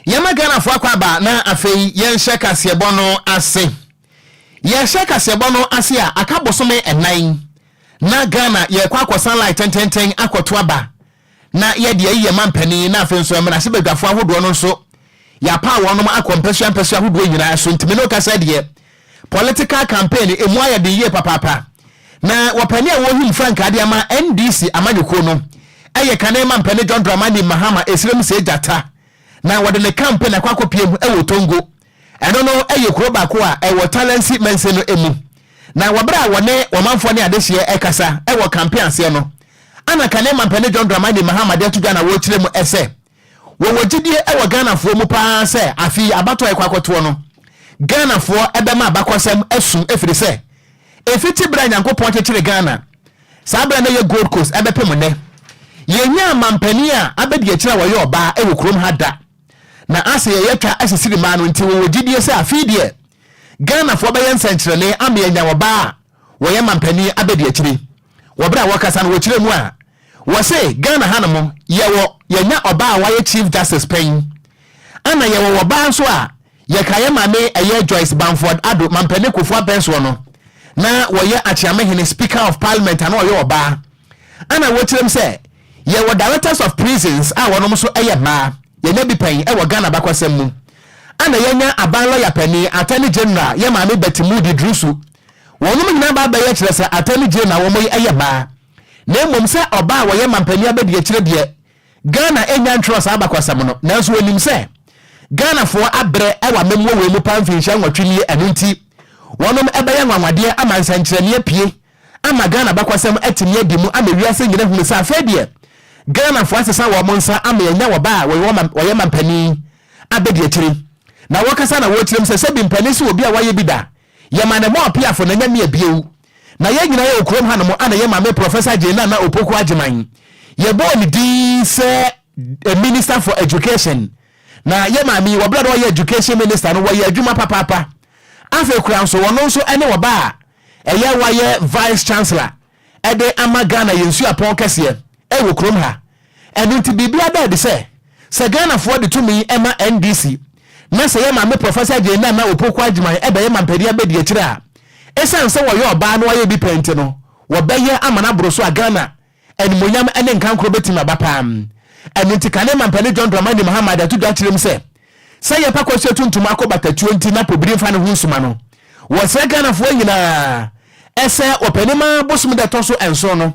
Yɛma Ghanafoɔ akɔ aba na afei yɛnhyɛ kaseɛbɔ no ase. Yɛhyɛ kaseɛbɔ no ase a, aka bosome 4 na Ghana yɛrekɔ akɔsan line tententen akɔto aba na yɛde ayi yɛn mampanin, na afei nso mmarahyɛbadwafoɔ ahodoɔ no nso yɛapaw wɔnom akɔ mpasua mpasua ahodoɔ nyinaa so. Ntumi no kasa deɛ, political campaign emu ayɛ den yie papaapa, na wɔpani a wɔhim frankaa de ama NDC amanyɔkuo no ɛyɛ kane mampanin John Dramani Mahama esirem sɛ gyata, na wɔde ne campaign akɔ akɔpie mu ɛwɔ Tongo. Ɛno no ɛyɛ kuro baako a ɛwɔ Talensi mansin no emu, na wɔberɛ a wɔne wɔmanfoɔ ne adehyeɛ ɛkasa ɛwɔ campaign aseɛ no, ana kane mampanin John Dramani Mahama de ato dwa na wɔrekyerɛ mu ɛsɛ wɔwɔ gyidie ɛwɔ Ghanafoɔ mu paa sɛ afei abatɔ a ɛkɔ akɔtoɔ no, Ghanafoɔ ɛbɛma abakɔsɛm asum, ɛfiri sɛ ɛfiti berɛ a Nyankopɔn kyekyere Ghana saa berɛ no yɛ Gold Coast ɛbɛpem nnɛ, yɛnya mampanin a abɛdi akyire a wɔyɛ ɔbaa ɛwɔ kurom ha da, na asɛ yɛyɛ twa asisiri mmaa no. Nti wɔwɔ gyidie sɛ afei deɛ Ghanafoɔ bɛyɛ nsɛnkyerɛnne ama yɛnya ɔbaa a wɔyɛ mampanin abɛdi akyire. Wɔberɛ a wɔkasa no, wɔkyerɛ mu a wɔse Ghana hanom yɛwɔ yɛnya ɔbaa a wɔayɛ Chief Justice pɛn, ana yɛwɔ ɔbaa nso a yɛka yɛ maame ɛyɛ Joyce Bamford Ado, mampanin Kufuor apɛnsoɔ no na wɔyɛ Akyeamehene, Speaker of Parliament, ana ɔyɛ ɔbaa, ana wɔkyerɛ mu sɛ yɛwɔ Directors of Prisons a wɔnom nso ɛyɛ mmaa, yɛnya bi pɛn ɛwɔ Ghana bakɔsɛm mu, ana yɛnya aban lɔya panin, Attorney General, yɛ maame Betty Moody Drusu. Wɔnom nyinaa ba bɛyɛ kyerɛ sɛ Attorney General wɔn ɛyɛ mmaa, na mmom sɛ ɔbaa a wɔyɛ mampanin abɛdi akyire deɛ, Ghana ɛnya ntwerɛ saa abakɔsɛm no. Nanso wɔnim sɛ Ghanafoɔ abrɛ ɛwɔ amammuo wei mu paa mfinhyia 8 nie, ɛno nti wɔnom ɛbɛyɛ nwanwadeɛ ama nsɛnkyerɛnneɛ pie ama Ghana bakɔsɛm atumi adi mu ama wiase nyina hunu sɛ afei deɛ Ghanafoɔ asesa wɔn nsa ama yɛnya wɔba a wɔyɛ mampanin abɛdi akyire. Na wɔkasa na wɔkyerɛm sɛ sɛbi mpanin sɛ obi a wayɛ bi da, yɛma ne ma ɔpiafo na nya mmea bio, na yɛn nyinaa yɛ okurom hanom, ana yɛ maame Professor Jane Nana Opoku Agyeman yɛbɔɔ ne din sɛ Minister for Education, na yɛ maame yi wɔbrɛ dɛ ɔyɛ Education Minister no, wɔyɛ adwuma papaapa. Afei kura nso wɔno nso ne wɔba a ɛyɛ wayɛ Vice Chancellor ɛde ama Ghana yɛn suapɔn kɛseɛ ɛwɔ kurom ha. Ɛno nti biribi ada adi sɛ Ghanafoɔ de tumi ɛma NDC na sɛ yɛ maame Professor Jane Nana Opoku Agyeman ɛbɛyɛ mampanin abɛdi akyire a, ɛsiane sɛ wɔyɛ ɔbaa na wɔyɛ bi pɛnti no, wɔbɛyɛ ama no aboro so a Ghana animonyam ne nkankoro bɛtumi aba paa. Ɛno nti kane mampanin John Dramani Mahama de ato dwa kyerɛ mu sɛ yɛpa kɔhyɛ tuntum akɔ batatuo nti na pobiri mfa ne ho nsuma no, wɔsrɛ Ghanafoɔ nyinaa ɛsɛ wɔpanima bosom da ɛtɔ so 7 no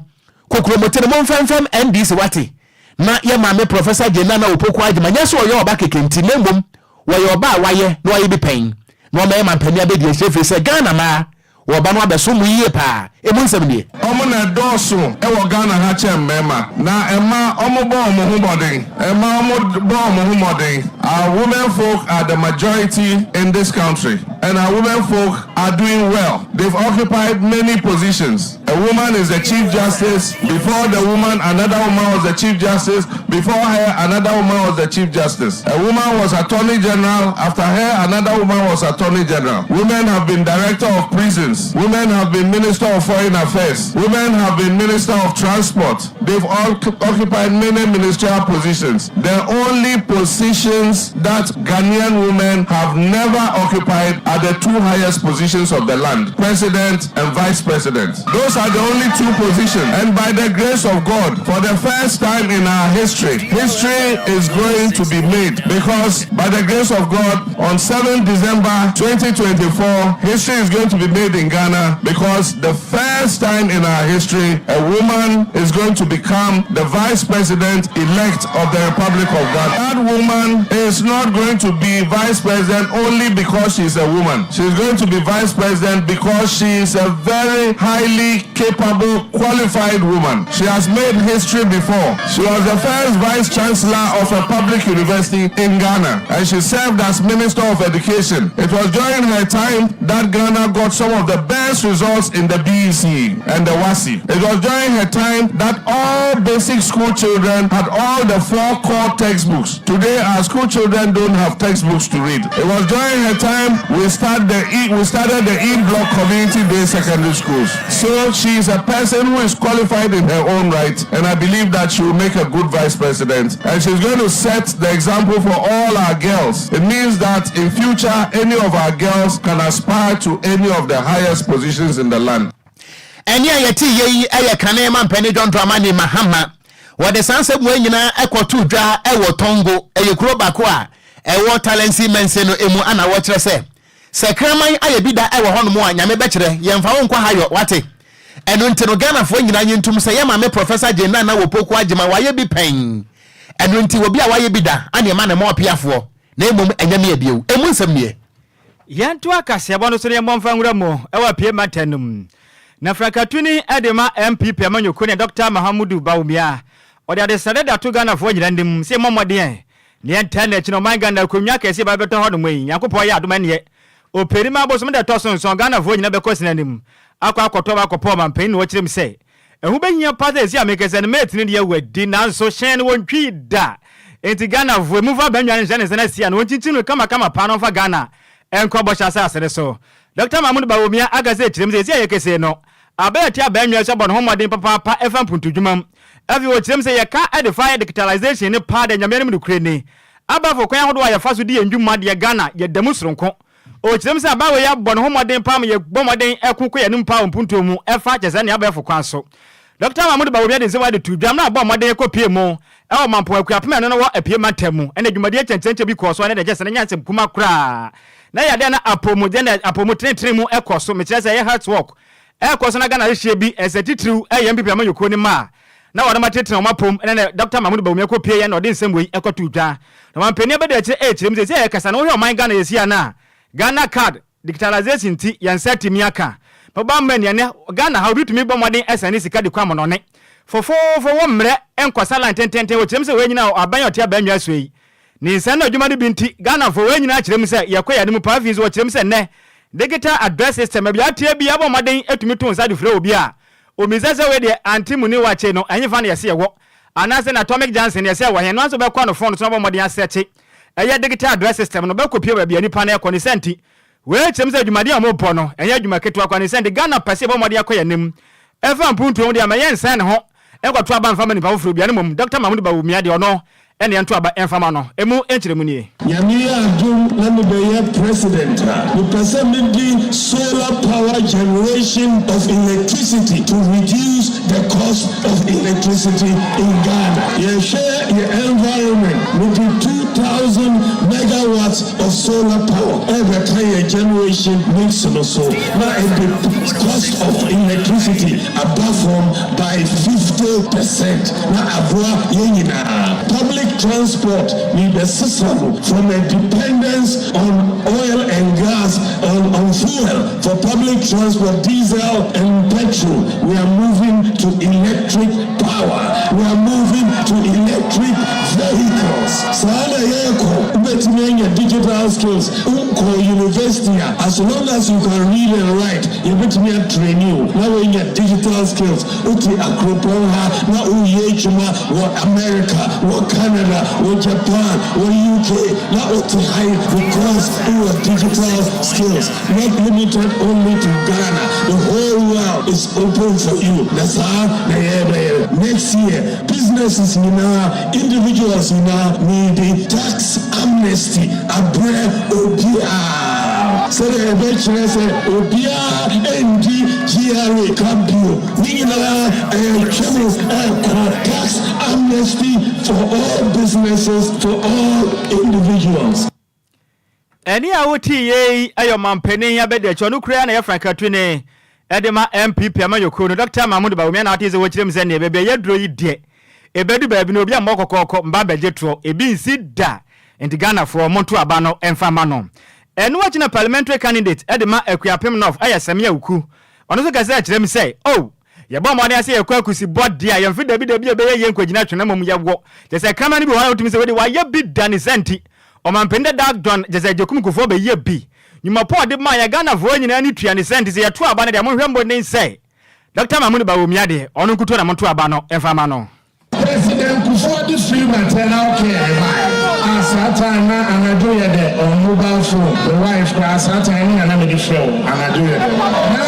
kokuromoti no momfɛmfɛm NDC wate, na yɛ maame Professor Jane Nana Opoku Agyeman, nyɛ sɛ ɔyɛ ɔba keke nti, na mmom wɔyɛ ɔba a wayɛ na wayɛ bi pɛn na ɔmɛyɛ mampanin abɛdi akyire, firi sɛ Ghana maa wɔba no abɛso mu yie paa. Emu nsɛm nie. Ɔmo na ɛdɔɔso ɛwɔ Ghana ha kyɛn mmarima, na ɛma ɔmo bɔ ɔmo ho mmɔden, ɛma ɔmo bɔ ɔmo ho mmɔden. Our women folk are the majority in this country, and our women folk are doing well. They've occupied many positions. A woman is the Chief Justice. Before the woman, another woman was the Chief Justice. Before her, another woman was the Chief Justice. A woman was Attorney General. After her, another woman was Attorney General. Women have been Director of Prisons. Women have been Minister of Foreign Affairs. Women have been Minister of Transport. They've all occupied many ministerial positions. The only positions that Ghanaian women have never occupied are the two highest positions of the land, President and Vice President. Those are the only two positions. And by the grace of God, for the first time in our history, history is going to be made, because by the grace of God, on 7 December 2024, history is going to be made in Ghana, because the first time in our history, a woman is going to become the Vice President elect of the Republic of Ghana. That woman is not going to be Vice President only because she's a woman. She's going to be Vice President because she is a very highly capable, qualified woman. She has made history before. She was the first Vice Chancellor of a public university in Ghana, and she served as Minister of Education. It was during her time that Ghana got some of the best results in the BEC and the WASSCE. It was during her time that all basic school children had all the four core textbooks. Today, our school children don't have textbooks to read. It was during her time we started the E block community day secondary schools. So she She is a person who is qualified in her own right, and I believe that she will make a good vice president. And she's going to set the example for all our girls. It means that in future, any of our girls can aspire to any of the highest positions in the land. Ɛne a yɛte yɛ yi yɛ kane mampanin John Dramani Mahama. Wɔde saa nsɛm wɔn nyinaa ɛkɔto dwa ɛwɔ Tongo, ɛyɛ kuro baako a ɛwɔ Talensi mansin no emu, ana wɔkyerɛ sɛ kraman ayɛ bi da ɛwɔ hɔnom a, Nyame bɛkyerɛ yɛmfa wo nkɔ ha yɔ wate. Ɛno nti no, Ghanafoɔ nyinaa nye ntom sɛ yɛ maame Professor Jane Nana Opoku Agyemang wayɛ bi pɛn. Ɛno nti obi a wayɛ bi da ane ɛma ne ma ɔpeafoɔ na mmom ɛnyɛ me bio. Ɛmu nsɛm nie. Yɛnto akaseɛbɔ no so ne yɛmmɔ mfa nwura mu ɛwɔ Apue mantam no mu. Na frankatuni de ma NPP amanyɔkuo ne Dr. Mahamudu Bawumia. Ɔde adesrɛde da to Ghanafoɔ nyinaa anim sɛ yɛmmɔ mmɔden ne yɛntaa n'akyi na ɔman Ghana akonnwa kɛseɛ ba bɛtɔ hɔ nom yi. Nyankopɔn yɛ adom ɛneɛ Ɔpɛnim abosom da ɛtɔ so 7, Ghanafoɔ nyinaa bɛkɔ sini anim akɔ akɔtɔ ma akɔpɔ ɔmanpanin, na wɔkyerɛ mu sɛ ɛho bɛhia pa sɛ ɛsi a mekɛsɛ no mɛtini deɛ wadi, nanso hyɛn no wɔntwi da. Enti Ghanafoɔ mu fa bɛnwa no nhyɛ ne nsa no asi a na wɔnkyinkyim no kamakama paa na ɔmfa Ghana ɛnkɔ bɔhyɛ asase no so. Dr. Mahmoud Bawumia aka sɛ kyerɛ mu sɛ ɛsi a yɛkɛsɛ no abɛyɛ te abɛnwa so abɔ ne ho mmɔden papaapa ɛfa mpuntudwuma mu. Afei wɔkyerɛ mu sɛ yɛka de fa yɛ digitalization ne paa de, Nyame anim nokorɛ ni, abafo kwan ahodoɔ a yɛfa so di yɛn dwuma deɛ, Ghana yɛda mu soronko. Ɔkyerɛ mu sɛ aban wei abɔ ne ho mmɔden paa ma yɛbɔ mmɔden ɛko kɔ yɛn paa wɔ mpuntuo mu ɛfa kyɛ sɛ nea abɛɛfo kwan so. Dr. Mahmoud Bawumia de nsɛm ade to dwa mmerɛ abɔ mmɔden kɔ pie mu ɛwɔ Mampɔn Akuapem ɛno no wɔ Apue mantam mu, ɛna dwumadie kyɛnkyɛnkyɛn bi kɔɔ so. Ɛne de kyɛ sɛ ne nyansɛm kuma koraa na yɛade na apɔmuden na apɔmu tenetene mu ɛkɔ so, mekyerɛ sɛ ɛyɛ health work ɛkɔ so, na Ghana hyehyɛ bi ɛsɛ titiriw ɛyɛ NPP amanyɔkuo no ma na wɔde ma tenetene wɔn apom. Ɛne ne Dr. Mahmoud Bawumia kɔ pie yɛn na ɔde nsɛm wei ɛkɔto dwa, na mampanin abɛda akyire ɛkyerɛ mu sɛ sɛ yɛkasa na wohwɛ ɔman Ghana yɛsi ana Ghana Card digitalization nti yɛn nsa tumi aka bɛba mma nnuane. Ghana ha obi tumi bɔ mmɔden ɛsɛn sika de kɔ amɔnɔne fofoofo wɔ mmerɛ nkɔsa line tententen. Wɔkyerɛ mu sɛ wɔn nyinaa aban a ɔte abannwa so yi ne nsa no adwuma no bi nti Ghanafoɔ wɔn nyinaa kyerɛ mu sɛ yɛkɔ yɛn anim paa. Afei nso wɔkyerɛ mu sɛ nnɛ digital address system baabi ateɛ bi abɔ mmɔden atumi to nsa de frɛ obi a omisa sɛ wei deɛ ante mu ne wakye no ɛnyefa no yɛsɛ yɛwɔ anaasɛ na Atomic Junction yɛsɛ wɔ hɛn no nso bɛkɔ no phone so na bɔ mmɔden asɛkye ɛyɛ digital address system no bɛkɔ pie baabi a nipa no ɛkɔ ne sɛ. Nti wei kyerɛ mu sɛ adwumadeɛ a wɔbɔ no ɛnyɛ adwuma ketewa kwa ne sɛ nti Ghana pɛ sɛ yɛbɔ mmɔden akɔ yɛn anim ɛfa mpuntuo deɛ ama yɛnsan ne ho ɛnkɔto aba mfa ma nipa foforɔ bia no. Mmom Dr. Mahmoud Bawumia deɛ, ɔno ɛne ɛnto aba ɛmfa ma no. Emu nkyerɛ mu nie. Nyame yɛ adom na mebɛyɛ president a, mepɛ sɛ mede solar power generation of electricity to reduce the cost of electricity in Ghana. Yɛhwɛ yɛ environment, mede 2000 megawatts of solar power ɛbɛka yɛ generation mix no so na ɛde cost of electricity aba fam by 50% na aboa yɛn nyinaa. Public transport mebɛsesa no from a dependence on oil and gas, on fuel for public transport, diesel and petrol. We are moving to electric power. We are moving to electric vehicles. Saa na yɛrekɔ. Wobɛtumi anya digital skills, nkɔ university a, as long as you can read and write, yɛbɛtumi atrain you na woanya digital skills. Wote Akuropɔn ha na woyɛ adwuma wɔ America, wɔ Canada, wɔ Japan, wɔ UK, na wote ha because wowɔ digital skills, not limited only to Ghana. The whole world is open for you. Na saa na yɛbɛyɛ. Next year, businesses nyinaa, individuals nyinaa, need tax amnesty abrɛ obiara sɛdeɛ ɛbɛkyerɛ sɛ obiara ɛndi GRA ka bio. Ne nyinaa ɛyɛ twɛm ɛkɔ tax amnesty for all businesses, for all individuals. Ɛne a wotii yei ɛyɛ ɔmampanin abɛdi akyi, ɔno koraa na yɛ frankatuni ɛde ma NPP amanyɔkuo no, Dr. Mahmoud Bawumia, na ate sɛ wɔkyerɛ mu sɛ neɛ baabi a yɛduro yi deɛ, ɛbɛdu baabi no obi a mmɔ kɔkɔɔkɔ mba bɛgye toɔ ebi nsi da. Nti Ghanafoɔ monto aba no ɛmfa ma no. Ɛno akyi na parliamentary candidate ɛde ma Akuapem North ɛyɛ Sammi Awuku. Ɔno nso kɛsɛ kyerɛ mu sɛ oh, yɛbɔ mmɔden ase yɛkɔ akusi bɔ deɛ a yɛmfe dabi dabi a ɛbɛyɛ yɛ nkɔgyina twene, mmom yɛwɔ kyɛ sɛ kraman no bi wɔ hɔ a wotumi sɛ wode wayɛ bi da ne sɛ. Nti ɔmampanin dada John kyɛ sɛ Agyekum Kufuor bɛyɛ bi nnwuma pɔ ɔde maa yɛ Ghanafoɔ nyinaa ne tua ne sɛ. Nti sɛ yɛto aba no deɛ, monhwɛ mmɔden sɛ Dr. Mahmoud Bawumia deɛ, ɔno nkuto na monto aba no ɛmfa ma no. President Kufuor de free maternal care ba a, saa time na anadwo yɛ dɛ on mobile phone. The wife koraa saa time ne nana mede frɛ wo anadwo yɛ dɛ na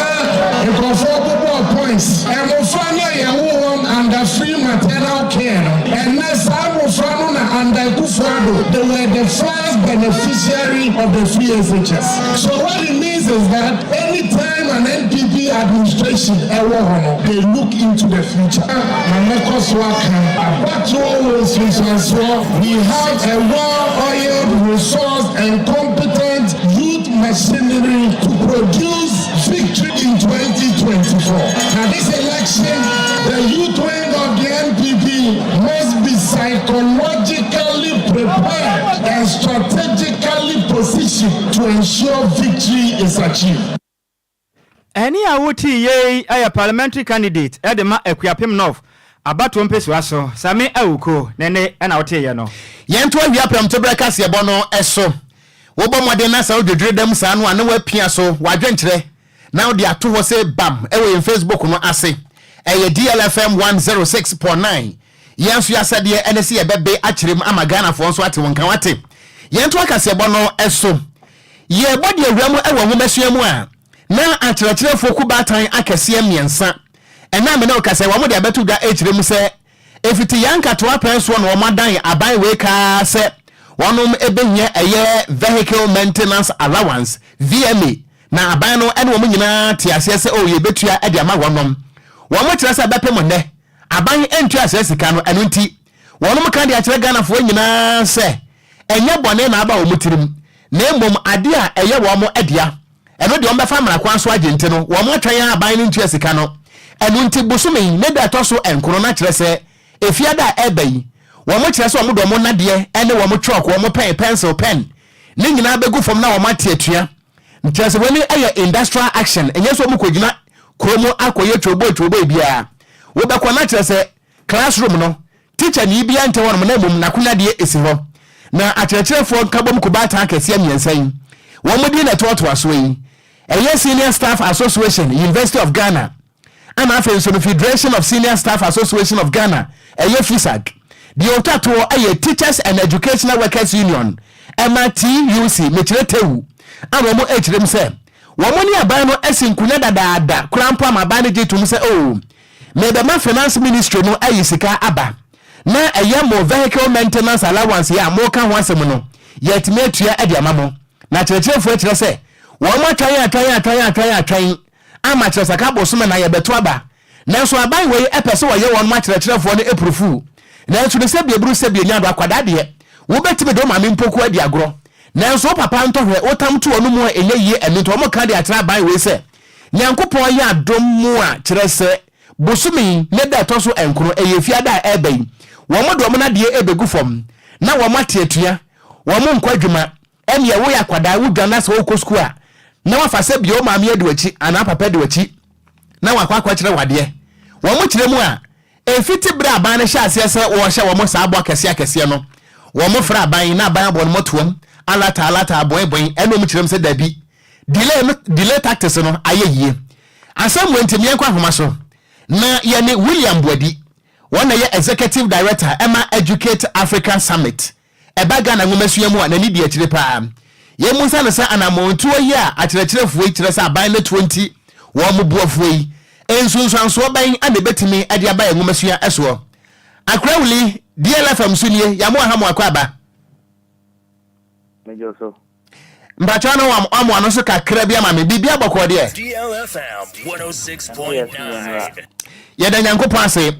nkurɔfoɔ bobɔ. of points. Mmofra no a yɛwoo wɔn under free maternal care no, ɛnnɛ saa mmofra no na under Akufo-Addo, they were the first beneficiary of the free SHS. So what it means is that anytime an NPP administration ɛwɔ hɔ no, they look into the future. Na mɛkɔ so aka, abatoɔ wɔ nsunsuansoɔ. We have a well-oiled, resourced and competent youth machinery to produce victory in 2024. Now this election, the youth wing of the NPP must be psychologically prepared and strategically positioned to ensure victory is achieved. Ɛnne a wotii yei yɛ parliamentary candidate de ma Akuapem North abatoɔ mpesua so, Sammy Awuku ne nne na woteeɛ no. Yɛnto awia prɛmtoberɛ kaseɛbɔ no so. Wobɔ mmɔden na sɛ wodwedwere dam saa no a na woapia so w'adwenkyerɛ na wode ato hɔ sɛ bam wɔ yɛn Facebook no ase. Ɛyɛ DLFM 106.9. Yɛn nso yɛasɛdeɛ ne sɛ yɛbɛbe akyerɛ mu ama Ghanafoɔ nso ate wo nka wate. Yɛnto akaseɛbɔ no so. Yɛrebɔ de awura mu wɔ nwomasua mu a, na akyerɛkyerɛfoɔ kubaatan akɛseɛ mmiɛnsa ɛna me ne wo kasa yi, wɔn de abɛto dwa rekyerɛ mu sɛ ɛfiti yɛn nkatoa pɛn soɔ na wɔn adan aban wei kaa sɛ wɔnom ɛbɛhia ɛyɛ Vehicle Maintenance Allowance, VMA, na aban no ɛne wɔn nyinaa te aseɛ sɛ oh yɛbɛtua de ama wɔnom. Wɔn kyerɛ sɛ bɛpem nnɛ aban ntua saa sika no, ɛno nti wɔnom ka de akyerɛ Ghanafoɔ nyinaa sɛ ɛnyɛ bɔne na aba wɔn tirim na mmom adeɛ a ɛyɛ wɔn dea. Ɛno deɛ wɔbɛfa mmara kwan so agye nti no, wɔatwɛn ara aban no ntua sika no. Ɛno nti bosome yi ne da ɛtɔ so nkono no akyerɛ sɛ Efiada a ɛreba yi, wɔkyerɛ sɛ wɔde wɔn nnadeɛ ne wɔn chalk, wɔn pɛn, pencil, pen, ne nyinaa bɛgu fam na wɔate atua. Kyerɛ sɛ wei no yɛ industrial action, ɛnyɛ sɛ wɔkɔgyina kuro mu akɔyɛ twoboi twoboi biara. Wobɛkɔ na kyerɛ sɛ classroom no, Tikyani biara nte hɔnom na mmom n'akonwa deɛ si hɔ. Na akyerɛkyerɛfoɔ nkabom kubaatan akɛseɛ mmiɛnsa yi, wɔn din na ɛtoatoa soɔ yi, ɛyɛ Senior Staff Association, University of Ghana, ɛna afei nso no Federation of Senior Staff Association of Ghana, ɛyɛ FUSAG. Deɛ ɔtwa toɔ yɛ Teachers and Educational Workers Union, ɛma TUC, mekyerɛ TEWU, a wɔn rekyerɛ mu sɛ wɔn ne aban no asi nkonya dadaada koraa mpo ama aban no gye tom sɛ oh, Merebɛma finance ministry no ayi sika aba na ɛyɛ mo vehicle maintenance allowance yi a moreka ho asɛm no yɛatumi atua de ama mo. Na akyerɛkyerɛfoɔ kyerɛ sɛ wɔn atwɛn atwɛn atwɛn atwɛn atwɛn ama kyerɛ sɛ aka bosome na yɛbɛto aba. Nanso aban wei pɛ sɛ wɔyɛ wɔn akyerɛkyerɛfoɔ no apurufuu. Nanso no sɛbi aburu sɛbi anya do akwadaa deɛ wobɛtumi de wo maame mpoku adi agorɔ nanso wo papa ntɔhwɛ wo tam to ɔno mu a ɛnyɛ yie ɛno nti wɔka de akyerɛ aban wei sɛ Nyankopɔn yɛ adom mu a, kyerɛ sɛ, bosome yi ne da a ɛtɔ so nkron, ɛyɛ Fiada a ɛreba yi, wɔn de wɔn nnadeɛ rebɛgu fam, na wɔn ate atua, wɔn nkɔ adwuma, ɛnneɛ woyɛ akwadaa, wodwane na sɛ wokɔ sukuu a, na wafa sɛ bia wo maame adi w'akyi anaa papa adi w'akyi na wakɔ akɔkyerɛ wo adeɛ. Wɔn kyerɛ mu a, ɛfiti berɛ a aban no hyɛɛ aseɛ sɛ wɔrehyɛ wɔn saa bɔ akɛseɛ akɛseɛ no, wɔn frɛ aban na aban abɔ no mmɔtoam, alata alata, abɔn bɔn, ɛna wɔn kyerɛ mu sɛ dabi, Delay no delay tactics no ayɛ yie. Asɛm wei nti meɛnkɔ ahoma so na yɛne William Boadi, wɔn na ɛyɛ Executive Director ɛma Educate Africa Summit. Ɛba Ghana nwomasua mu a n'ani di akyire paa. Yɛmmusa no sɛ anammɔntuo yi a akyerɛkyerɛfoɔ yi kyerɛ sɛ aban no tuo nti wɔn bo afuo yi, nsunsuansoɔ bɛn na ɛbɛtumi de aba yɛn nwomasua soɔ? Accra Wuli, DLFM so nie, Yamoah Hamoah Akwaaba. Megye wo so. Mpakyɛw na wamoa no so kakra bi ama me. Biribi abɔkɔɔ deɛ. Yɛda Nyankopɔn ase.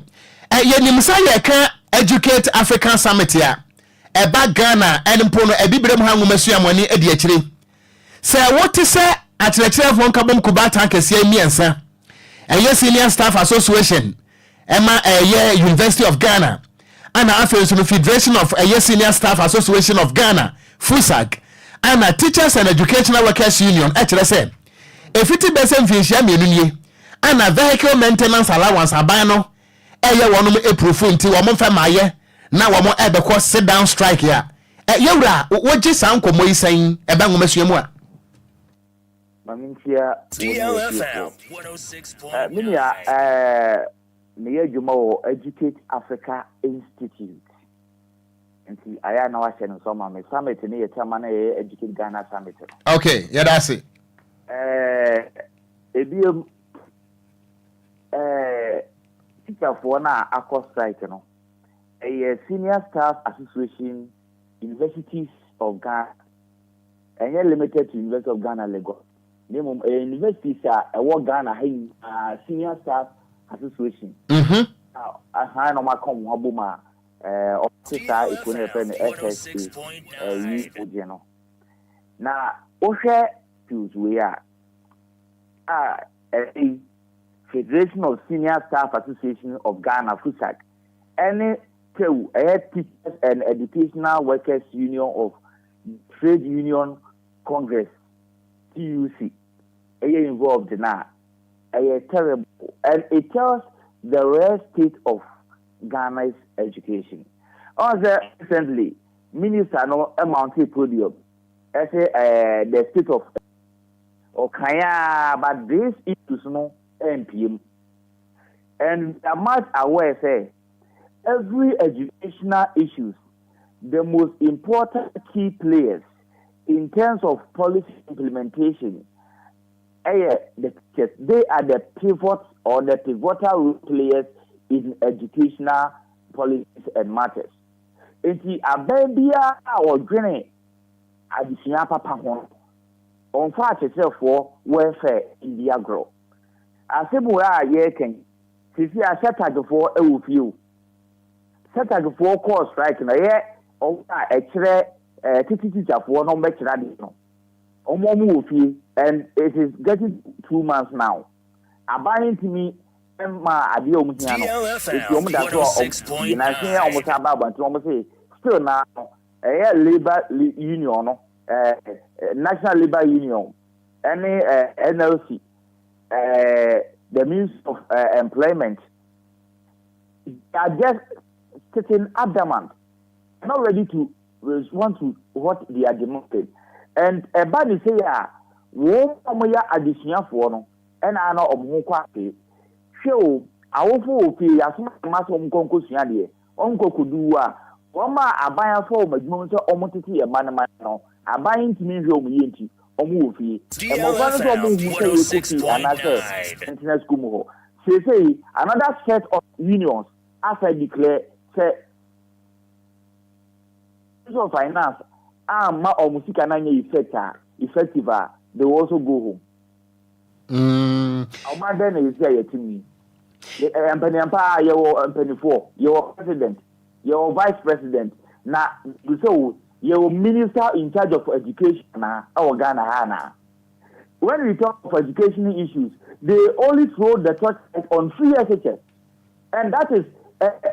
Yɛnim sɛ yɛka Educate Africa Summit a, ɛba Ghana ɛne mpo no Abibirem ha nwomasua mo ani adi akyire. Sɛ wote sɛ akyerɛkyerɛfoɔ nkabom kubaatan akɛseɛ mmiɛnsa, ɛyɛ Senior Staff Association, ɛma ɛyɛ University of Ghana ɛna afei nso no Federation of ɛyɛ Senior Staff Association of Ghana, FUSAG, ɛna Teachers and Educational Workers Union ɛkyerɛ sɛ ɛfiti bɛ sɛ mfinhyia mmienu nie ɛna Vehicle Maintenance Allowance aban no ɛyɛ wɔnom aprofo nti wɔn mfɛ maayɛ na wɔn ɛbɛkɔ sit down strike a yɛwura wogye saa nkɔmmɔ yi sɛn ɛbɛ nwomasua mu a? Ma menkyia wo ne w'atiefoɔ. Eh, me nua, eh, meyɛ adwuma wɔ Educate Africa Institute. Nti ayɛ a na wahyɛ no nso ama me. Summit no yɛ kyama na yɛyɛ Educate Ghana Summit no. Okay, yɛda ase. Eh, ebiem, Teacherfoɔ no a akɔ strike no, ɛyɛ Senior Staff Association Universities of Ghana. Ɛnyɛ limited to University of Ghana Legon, na mmom ɛyɛ universities a ɛwɔ Ghana ha nyinaa Senior Staff Association. A ahan na wɔaka wɔn ho abom a wɔte saa ekuo no yɛfrɛ no SSA ɛyi ogye no. Na wohwɛ issues wei a ɛyi Federation of Senior Staff Association of Ghana, FUSAG, ɛne TEWU, ɛyɛ Teachers and Educational Workers Union of Trade Union Congress, TUC, ɛyɛ involved na ɛyɛ terrible and it tells the real state of Ghana's education. Ɔn sɛ recently minister no mounted podium ɛsɛ the state of ɔkan, but these issues no ɛmpiem, and we are much aware sɛ every educational issues, the most important key players in terms of policy implementation ɛyɛ the teachers. They are the pivot or the pivotal role players in educational policies and matters. Nti aban biara a ɔdwene adesua papa ho no, ɔnfa akyerɛkyerɛfoɔ welfare ndi agorɔ. Asɛm wɔ a yɛreka yi sisi a, SETAGfoɔ wɔ fie o. SETAGfoɔ kɔɔ strike na ɛyɛ ɔmo a ɛkyerɛ tete tikyafoɔ na ɔmo bɛkyerɛ adeɛ no, ɔmo wɔ fie and it is getting 2 months now. Aban ntumi ma adeɛ a ɔmo hia no, eti ɔmo da so a ɔmo yie na nse a ɔmo san ba abɔnten, ɔmo se still na no ɛyɛ labour union no, National Labour Union ɛne NLC, the Ministry of Employment, they are just sitting adamant, not ready to respond to what they are demanding. And ɛba ne sɛ a wɔn a wɔyɛ adesuafoɔ no ɛna ana wɔn ho kɔ ase. Hwɛ o, awofo wɔ fie yasoma mma sɛ wɔn nkɔ nkɔsua adeɛ, wɔn nkɔ kodu a wɔn a aban afɔ wɔn adwuma mu sɛ wɔn tete yɛ mma ne ma no, aban ntumi nhwɛ wɔn yie nti wɔn wɔ fie. Mmɔfra no nso wɔn hu sɛ yɛkɔ fie anaasɛ ntena sukuu mu hɔ. Seesei another set of unions asa declare sɛ Ministry of Finance amma wɔn sika no anyɛ effect a effective a, they will also go home. Ɔman dɛn na yɛsi a yɛte mu yi? Mpanimpa a yɛwɔ, mpanimfoɔ yɛwɔ, president yɛwɔ, vice president, na sɛ o yɛwɔ minister in charge of education na ɛwɔ Ghana ha. Na when we talk of education issues, they only throw the torchlight on free SHS, and that is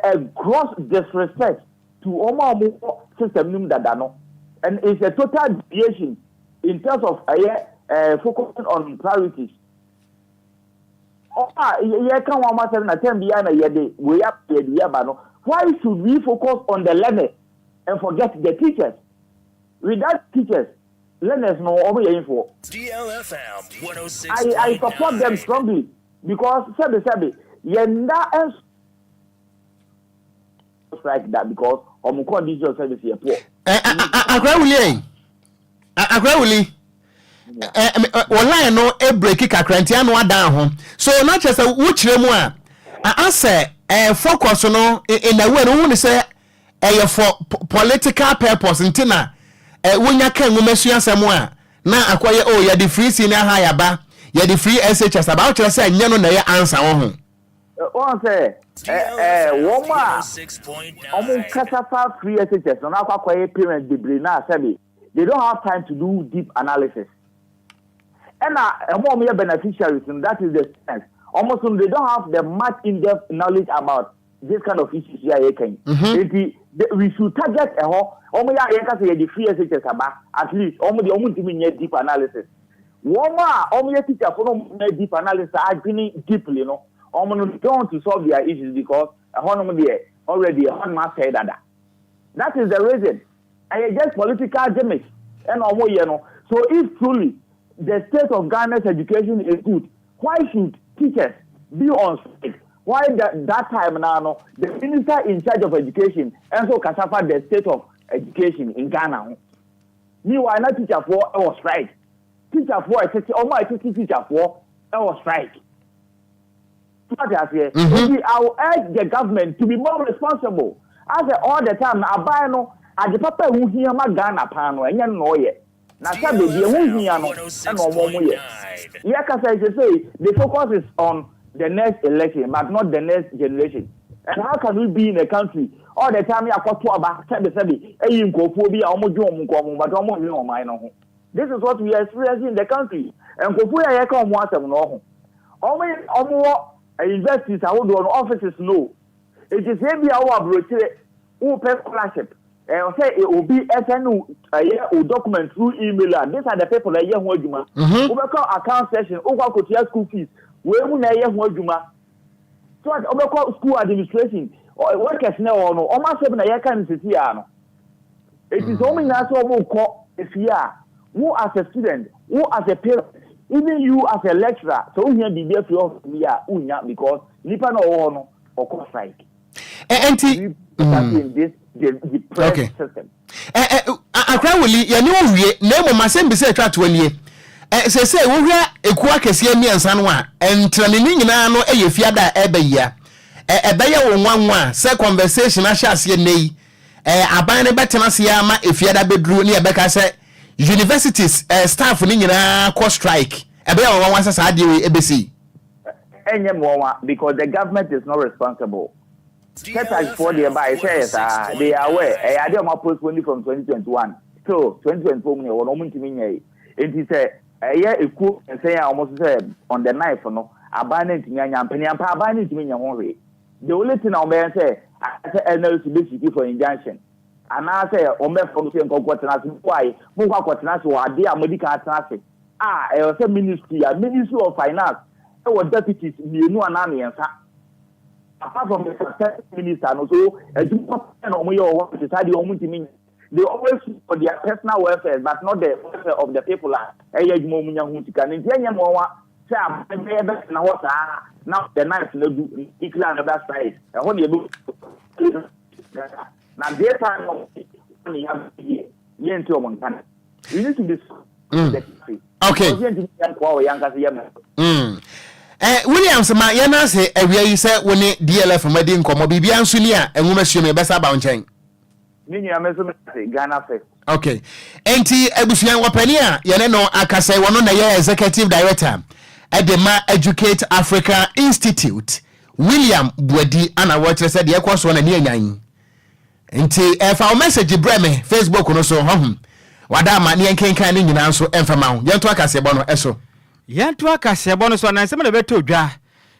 a gross disrespect to wɔn a wɔwɔ system nim dada no, and it's a total deviation in terms of ɛyɛ focusing on priorities. Ɔba yɛka wɔn asɛm na term biara na yɛde wei aba, yɛde wei aba no, why should we focus on the learners and forget the teachers? Without teachers, learners no wɔn yɛ info. DLFM I support them 106.9. strongly because sɛbi sɛbi yɛn da nso strike that because wɔn condition of service yɛ poor. Akora Wuli, ɛ Akora Wuli, wɔ line no ebreak kakra nti ano adan ho so na kyerɛ sɛ wokyerɛ mu a asɛ focus no in a way no, wohu ne sɛ ɛyɛ for political purpose nti na wonya ka nwoma sua asɛm a na akɔyɛ o yɛde free senior high aba, yɛde free SHS aba. Wokyerɛ sɛ ɛnyɛ no na ɛyɛ ansa wɔ ho. Wɔn sɛ ɛ ɛ wɔn a wɔn kasa fa free SHS no n'akɔ akɔyɛ parents bebree na asɛbi they don't have time to do deep analysis. Ɛna ɛmo a wɔn yɛ beneficiaries no, that is the students, wɔn so they don't have the much in-depth knowledge about this kind of issues yi a yɛ kan. Nti we should target ɛhɔ. Wɔn yɛ a yɛn kasa yɛ de free SHS aba, at least wɔn deɛ wɔn ntumi nyɛ deep analysis. Wɔn a wɔn yɛ teacher fo no, wɔn nyɛ deep analysis adwene deeply no, wɔn no don't want to solve their issues because ɛhɔnom deɛ already ɛhɔnom asɛe dada. That is the reason. Ɛyɛ just political gimmick ɛna wɔn yɛ no. So if truly the state of Ghana's education is good, why should teachers be on strike? Why that time now no, the minister in charge of education ɛnso kasa fa the state of education in Ghana ho? Meanwhile na teacher foɔ ɛwɔ strike, teacher foɔ ɛtete, ɔmo a ɛtete teacher foɔ ɛwɔ strike. Wate aseɛ? Nti I will urge the government to be more responsible. Asɛ all the time no aban no ade papa a ɛho hia ma Ghana paa no ɛnyɛ no na ɔyɛ. Na sɛ baabi ɛho hia no ɛna wɔn wɔn yɛ. Yɛkasa yi sesei the focus is on the next election but not the next generation. And how can we be in a country all the time yɛakɔto aba sɛbe sɛbe ayi nkurɔfoɔ bi a wɔn dwen wɔn nkoa ho but wɔn nnwen ɔman no ho. This is what we are experiencing in the country. Nkurɔfoɔ yi a yɛka wɔn ho asɛm no ɔho. Wɔn yɛ wɔn wɔ universities ahodoɔ no offices no o. Enti sɛ ebia wowɔ aburokyire wopɛ scholarship ɛwɔ sɛ obi send wo ɛyɛ wo document through email a these are the people a ɛyɛ ho adwuma. Wobɛkɔ account section wokɔ akɔtua school fees wei mu na ɛyɛ ho adwuma. So ate wobɛkɔ school administration workers na ɛwɔ hɔ no wɔn asɛm na yɛka no sisi a no. Enti sɛ wɔn nyinaa sɛ wɔrekɔ efie a, wo as a student, wo as a parent, even you as a lecturer, sɛ wohia biribi afiri office bi a, wonnya because nipa no a ɔwɔ hɔ no, ɔkɔ strike. Enti, We put in this depressed system. Akora Wuli, yɛne wo wie, na mmom asɛm bi sɛ atwa toɔ nie. Seesei wohwɛ ekuo akɛseɛ mmiɛnsa no a, ntrɛne ne nyinaa no yɛ fiada a ɛreba yi a, ɛbɛyɛ wo nwanwa sɛ conversation ahyɛ aseɛ nnɛ yi, Eh, aban no bɛtena ase ara ma Efiada bɛduru ne yɛbɛka sɛ universities eh, staff no nyinaa kɔ strike. Ɛbɛyɛ wɔn nwanwa sɛ saa adeɛ wei ɛbɛsi. Ɛnyɛ me nwanwa because the government is not responsible. Sɛ foɔ deɛ baeɛ sɛ ɛyɛ saa, they are aware, ɛyɛ adeɛ a wɔn apostpone from 2021 till 2024 mu na ɛwɔ no, wɔn ntumi nyɛe. Enti sɛ ɛyɛ ekuo mmiɛnsa yi a wɔn nso sɛ on the ninth no, aban no antumi anyɛ ampɛ, nea ampa aban no ntumi nyɛ ho hwee. The only thing a wɔbɛyɛ ne sɛ anaasɛ NLC bɛ seek for injunction anaasɛ wɔbɛfa wɔn sɛ nkɔ nkɔtena ase. Why? Monkɔ akɔtena ase wɔ adeɛ a moadi kan atena ase a ɛwɔ sɛ ministry a Ministry of Finance wɔ deputies mmienu anaa mmiɛnsa apart from the substantive minister no so adwuma papa na wɔyɛ wɔ hɔ nti saa deɛ wɔntumi nyɛ. They always look for their personal welfare but not the welfare of the people a ɛyɛ adwuma wɔn nya ho sika no nti ɛnyɛ nwanwa sɛ aban bɛyɛ bɛtena hɔ saa na the knife no adu na declare another strike ɛhɔ na yɛbɛ na deɛ time no wɔn yɛ yɛ yɛnti wɔn nka no we need to be the country okay because yɛntumi yɛ nkoa wɔ yɛn ankasa yɛ mɛ. Eh, Williams ma yɛn ase awia yi sɛ wo ne DLF ma di nkɔmmɔ biribiara nso ni a nwoma sua mu yɛbɛsa aba wo nkyɛn. Me nua me nso me ase Ghana first. Ok enti abusua wɔpɛni a yɛne no akasa yi wɔno na ɛyɛ executive director ɛde ma Educate Africa Institute William Buadi ana wɔkyerɛ sɛ deɛ ɛkɔ soɔ na ne anyan nti ɛfa wo message brɛ me Facebook no so hɔho wada ama ne yɛnkenkan ne nyinaa nso ɛmfa ma wo yɛnto akaseɛbɔ no ɛso. Yɛnto akaseɛbɔ no so anansɛm na ɛbɛtɔ dwa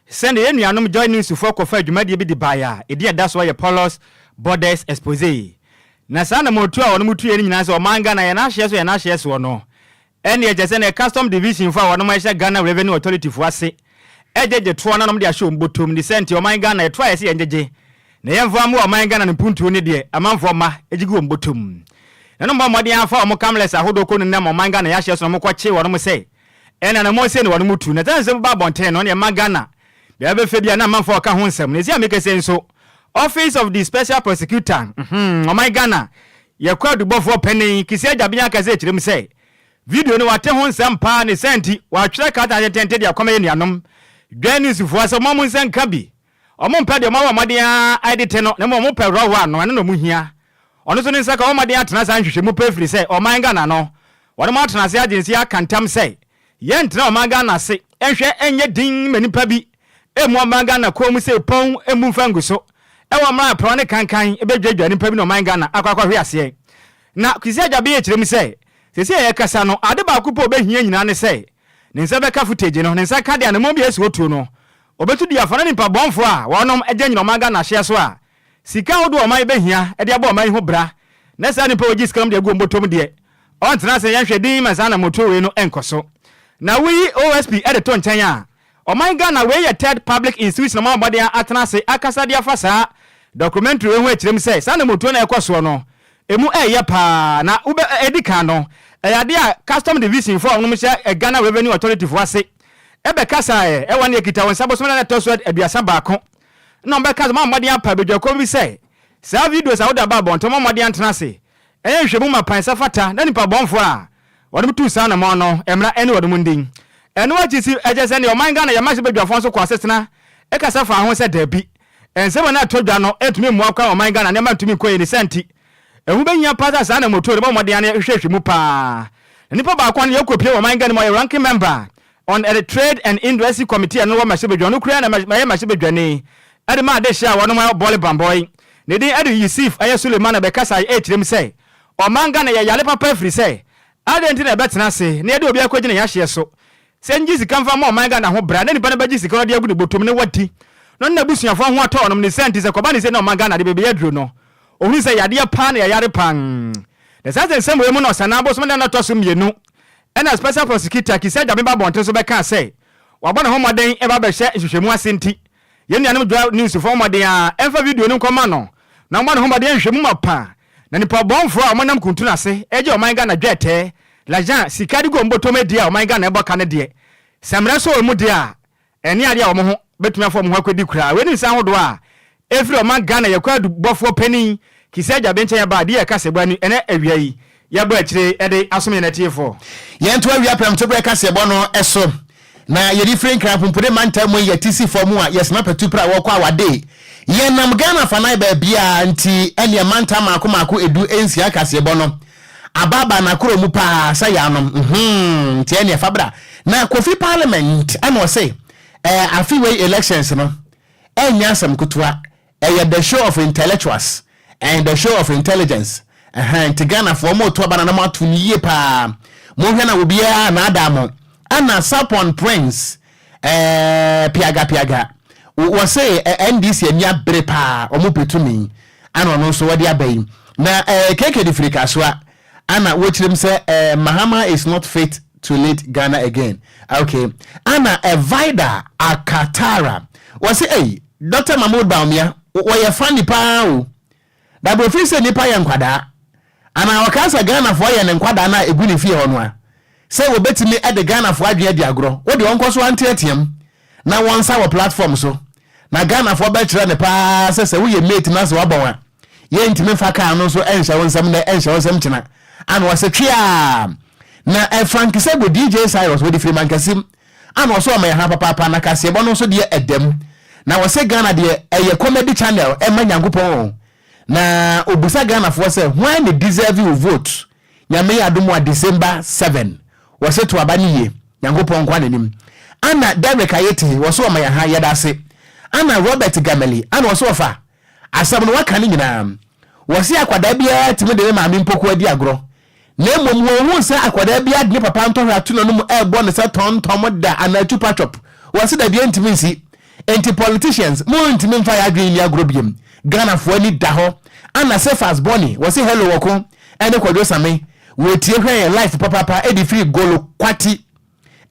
Sɛnea yɛn nuanom Joy Newsfoɔ kɔfaa dwumadie bi de baeɛ a edin a ɛda soɔ yɛ Porous Borders Exposé. Na saa anammɔntuo a wɔnom tuiɛ no nyinaa sɛ ɔman Ghana yɛn ahyeɛ so yɛn ahyeɛ soɔ no ɛneɛ kyerɛ sɛ neɛ Custom Division foɔ a wɔnom ɛhyɛ Ghana Revenue Authority foɔ ase ɛgyegye toɔ na wɔnom de ahyɛ wɔn bɔtɔm ne sɛ nti ɔman Ghana ɛtoɔ a yɛse yɛn gyegye na yɛmfa mmoa ɔman Ghana no mpuntuo ne deɛ amanfoɔ mma gye gu wɔn bɔtɔm na nom bɔ mmɔden afa wɔn cameras ahodoɔ kɔ nenam ɔman Ghana yɛahyeɛ so na wɔn kɔ kye wɔnom sɛ Ɛna na Mose ne wɔnom tu. Na sɛ nsɛm ba abɔnten no, ɛna ɛma Ghana baabi bɛfɛ bi a na amanfoɔ ɔka ho nsɛm. Na ɛsi a mekasa yi nso, Office of the Special Prosecutor, hmm, ɔman Ghana, yɛ kwaadubɔfoɔ panin, Kissi Agyabenya akasa akyerɛ mu sɛ, video no wate ho nsɛm paa ne saa nti, watwerɛ krataa tententen de akɔma yɛn nuanom Dwan Newsfoɔ sɛ wɔn nsa nka bi. Wɔmpɛ deɛ wɔabɔ mmɔden ara de te no, na mmom wɔpɛ worɔworɔ ano, ɛno na wɔhia. Ɔno nso ne nsa ka wɔn mmɔden atena saa nhwehwɛmu pɛ ɛfiri sɛ ɔman Ghana no, wɔnom atena ase agye nse aka ntam sɛ yɛntena ɔman Ghana ase nhwɛ nyɛ din ma nipa bi mmu ɔman Ghana kɔn mu sɛ pɔn mmu mfa ngu so wɔ mmerɛ a prɔn ne kankan bɛdwadwa nipa bi na ɔman Ghana akɔ akɔhwe aseɛ. Na Kwesi Agyabeng kyerɛ mu sɛ seesei a yɛrekasa no ade baako pɛ a ɔbɛhia nyinaa ne sɛ ne nsa bɛka footage no, ne nsa ka deɛ anammɔn bi a ɛsi hɔ tuo no, ɔbɛtu dua afa na nipa bɔnfoɔ a wɔnom gyinagyina ɔman Ghana ahyeɛ so a Sika ahodoɔ a ɔman yi bɛhia de abɔ ɔman yi ho bra na saa nnipa a wɔgye sika nom de agu wɔn bɔtɔm deɛ, ɔntena ase yɛnhwɛ dinn ma saa anammɔtuo wei no nkɔ so. Na woyi OSP de to nkyɛn a, ɔman Ghana wei yɛ third public institution a wɔabɔ mmɔden atena ase akasa de afa saa documentary wei ho akyerɛ mu sɛ saa anammɔtuo no a ɛrekɔ soɔ no, ɛmu ɛreyɛ pa ara. Na wobɛ ɛdi kan no, ɛyɛ adeɛ a Custom Division foɔ a wɔnom hyɛ Ghana Revenue Authority foɔ ase bɛkasaeɛ ɛwɔ ne ɛkita wɔn nsa bosome no a ɛtɔ so 31. Nna wɔbɛka dɛ wɔabɔ mbɔden apa badwakuw bi sɛ, Saa videos a wode aba abɔnten, wɔmmɔ mbɔden antsena ase nyɛ nhwehwɛmu mapa nsa fata na nyimpa bɔnfo a wɔnom tuu saa anamɔn no mmra ne wɔnom ndi. Ɛno akyi si, ɛkyerɛ sɛ neɛ ɔman Ghana yɛ mmarahyɛbadwafoɔ nso kɔ asesena kasa faa ho sɛ daabi, nsɛm a na ɛtɔ dwa no ntumi mmoa koraa ma ɔman Ghana nneɛma ntumi nkɔ yie ne saa nti ɛho bɛhia paa sɛ saa anammɔtuo no bɔ mmɔden ano hwehwɛ mu paa. Na nipa baako a ne yɛkɔ pie wɔ ɔman Ghana mu a ɔyɛ ranking member on the Trade and Industry Committee a ɛno wɔ mmarahyɛbadwa no koraa na ɛyɛ mmarahyɛbadwani de ma adehyeɛ a wɔnom ayɛ Bɔle Bambɔe. Ne din de Yusif ɛyɛ Suleiman na bɛkasae ɛrekyerɛ mu sɛ ɔman Ghana yɛ yare papa ɛfiri sɛ adɛn nti na yɛbɛtena ase na yɛde obi akɔgyina yɛn ahyeɛ so sɛ ngye sika mfa mma ɔman Ghana ho bra na nipa no bɛgye sika no de agu ne bɔtɔm ne wadi na ɔne n'abusuafoɔ ho atɔ ɔnom ne saa nti sɛ kɔba ne sei na ɔman Ghana de baabi aduro no ɔhunu sɛ yadeɛ paa na yɛyare paa na saa nsɛnsɛm wei mu na Ɔsanaa bosome da no ɛtɔ so mmienu ɛna Special Prosecutor Kissi Agyabeng ba abɔnten so bɛkaa sɛ wabɔ ne ho mmɔden ɛba bɛhyɛ nhwehwɛmu ase nti yɛn nuanom Joy News foɔ mmɔden a ɛmfa video no nkɔma no na wɔmmɔ ne ho mmɔden nhwehwɛ mu mapa na nipa bɔnfoɔ a wɔnam kuntunu ase regye ɔman Ghana dwɛɛtɛɛ, l'argent, sika de gu wɔn bɔtɔm adi a ɔman Ghana ɛbɔ ka no deɛ, sɛ mmerɛ sɔ wɔn mu deɛ a, ɛnne adeɛ a wɔn ho bɛtumi afa wɔn ho akɔdi koraa. Wei ne nsa ahodoɔ a ɛfiri ɔman Ghana yɛ kwaadubɔfoɔ panin Kissi Agyabeng nkyɛn aba a deɛ yɛka sɛ bɔ ani ɛnɛ awia yi yɛbɔ akyire de asom yɛn atiefoɔ. Yɛnto awia prɛmtoberɛ kaseɛbɔ no so na yɛde firi Nkran Pumpuni mantam mu yi yɛte si fam a yɛsena patu-pra a wɔkɔ awade. Yɛnam Ghana fanan baabiara nti ɛneɛ mantam maako maako edu nsia kaseɛbɔ no aba aba n'akoro mu paa sɛ yɛanom mm nti ɛneɛ fa bra. Na Kofi Parliament ɛna ɔse ɛɛ afe wei elections no ɛnyɛ asɛm ketewa. Ɛyɛ the show of intellectuals and the show of intelligence ɛhɛn nti Ghanafoɔ mo to aba na na mo ato no yie paa monhwɛ na obiara anaadaa mo ɛna Sapon Prince ɛɛ piaga piaga wɔse NDC ani abere paa wɔn pɛ tumi ɛna ɔno nso wɔde aba yi na ɛɛ KK de firi Kasoa Ana wokyerem sɛ eh Mahama is not fit to lead Ghana again ok Ana eh Vida Akatara wɔse ei Doctor Mahmood Bawumia wɔyɛ funny paa o Dabi ofiri sɛ nipa yɛ nkwadaa Anaa ɔkaa sɛ Ghanafoɔ yɛ ne nkwadaa no a egu ne fie hɔ no a sɛ wɔbɛtumi de Ghanafoɔ adwene adi agorɔ wo deɛ ɔnkɔ so anteateam na wɔnsa wɔ platform so Na Ghanafoɔ bɛkyerɛ no paa sɛ sɛ woyɛ mate na sɛ wabɔn a, yɛntumi mfa car no nso nhyɛ wo nsam nnɛ nhyɛ wo nsam kyena. Ana ɔse tweaa! Na eh, Frank Sego, DJ Cyrus, wɔde firi Mankasim. Ana ɔse ɔma yɛ ha papaapa na kaseɛbɔ no nso deɛ ɛdam. Na ɔse Ghana deɛ ɛyɛ comedy channel ɛma Nyankopɔn o. Na ɔbusa Ghanafoɔ sɛ hwan na deserve wo vote? Nyame yɛ adom a December 7 wɔse to aba no yie Nyankopɔn nkoa na nim Ana Derrick Ayetey wɔse ɔma yɛn ha yɛdase Ana Robert Gameli ana ɔse ɔfa asɛm no waka ne nyinaa Wɔse akwadaa biara tumi de ne maame mpokuwa di agorɔ na mmom wɔnhuu sɛ akwadaa biara de ne papa ntɔhwɛ ato n'anom ɛrebɔ no sɛ tɔntɔm da anaa chupa chop Wɔse dabi ɛntumi nsi Enti politicians mo ntumi nfa yɛ adwene nni agorɔ biom Ghana foɔ ani da hɔ ana Cephas Bɔne wɔse hello wɔko ɛne Kwadwo Same wɔtie hwɛ yɛn life papaapa ɛde firi Golo Kwati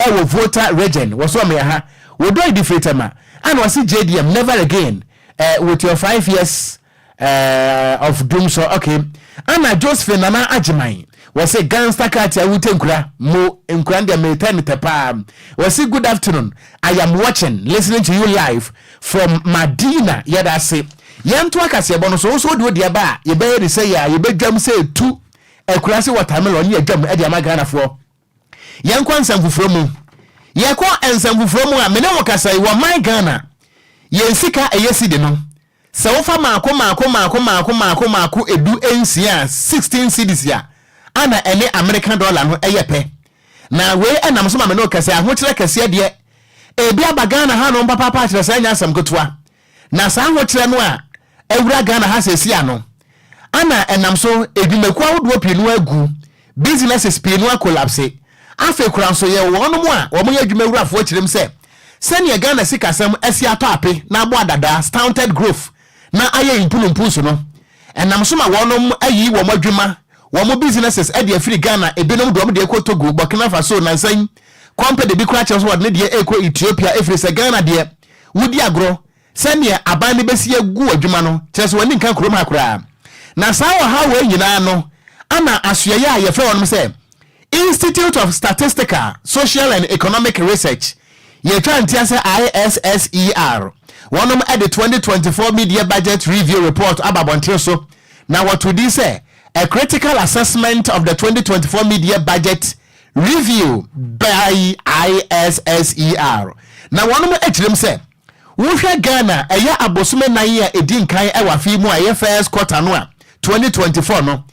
ɛwɔ Volta region wɔse ɔmo yɛ ha wɔdɔ ɛde firi Tema ana ɔse JDM never again eh, with your 5 years eh, of doom so okay ana Josephine Nana Agyeman wɔse gangster cat a wute nkura mo nkura deɛ metɛ ne tɛ paa. Wɔse good afternoon, I am watching, listening to you live from Madina. Yɛda ase. Yɛnto akaseɛbɔ no so wo so wode wode aba a yɛbɛyɛ ne sɛ yɛ a yɛbɛdwam sɛ ɛtu akura se watermelon ne yɛdwam de ama Ghanafoɔ. Yɛnkɔ nsɛm foforɔ mu. Yɛkɔ nsɛm foforɔ mu a, me ne wo kasa yi wɔ man Ghana yɛn sika ɛyɛ cedi no sɛ wofa maako maako maako maako maako maako 16 a, 16 cedis a, ana ɛne American dollar no ɛyɛ pɛ. Na wei ɛnam so ma me ne wo kasa yi, ahokyerɛ kɛseɛ deɛ ebi aba Ghana hanom papaapa akyerɛ sɛ ɛnyɛ asɛm ketewa. Na saa ahokyerɛ no a awura Ghana ha seesei ano, ana ɛnam so edwumakuo ahodoɔ pii no agu, businesses pii no akolapse. Afei koraa nso yɛwɔ wɔnom a wɔyɛ adwumawurafoɔ kyerɛm sɛ sɛdeɛ Ghana sikasɛm asi atɔ ape na abɔ adadaa, stunted growth, na ayɛ mpunumpunsu no, ɛnam so ma wɔnom ayi wɔn adwuma, wɔn businesses de afiri Ghana, ebinom de wɔn deɛ kɔ Togo, Burkina Faso, nansa yi kɔmpɛde bi koraa kyerɛ sɛ wɔde ne deɛ rekɔ Ethiopia ɛfiri sɛ Ghana deɛ wodi agorɔ sɛdeɛ aban no bɛsi agu adwuma no, kyerɛ sɛ wɔn ani nka kurom ha koraa. Na saa ɔhaw wei nyinaa no ana asoɛeɛ a yɛfrɛ wɔnom sɛ Institute of Statistical, Social and Economic Research, yɛtwa ntia sɛ ISSER, wɔnom de 2024 Mid-Year Budget Review Report aba abɔnten so, na wɔtoo din sɛ A Critical Assessment of the 2024 Mid-Year Budget Review by ISSER. Na wɔnom kyerɛm sɛ. Wohwɛ Ghana ɛyɛ abosome 4 a ɛdi nkan ɛwɔ afe yi mu a ɛyɛ first quarter no a 2024 no,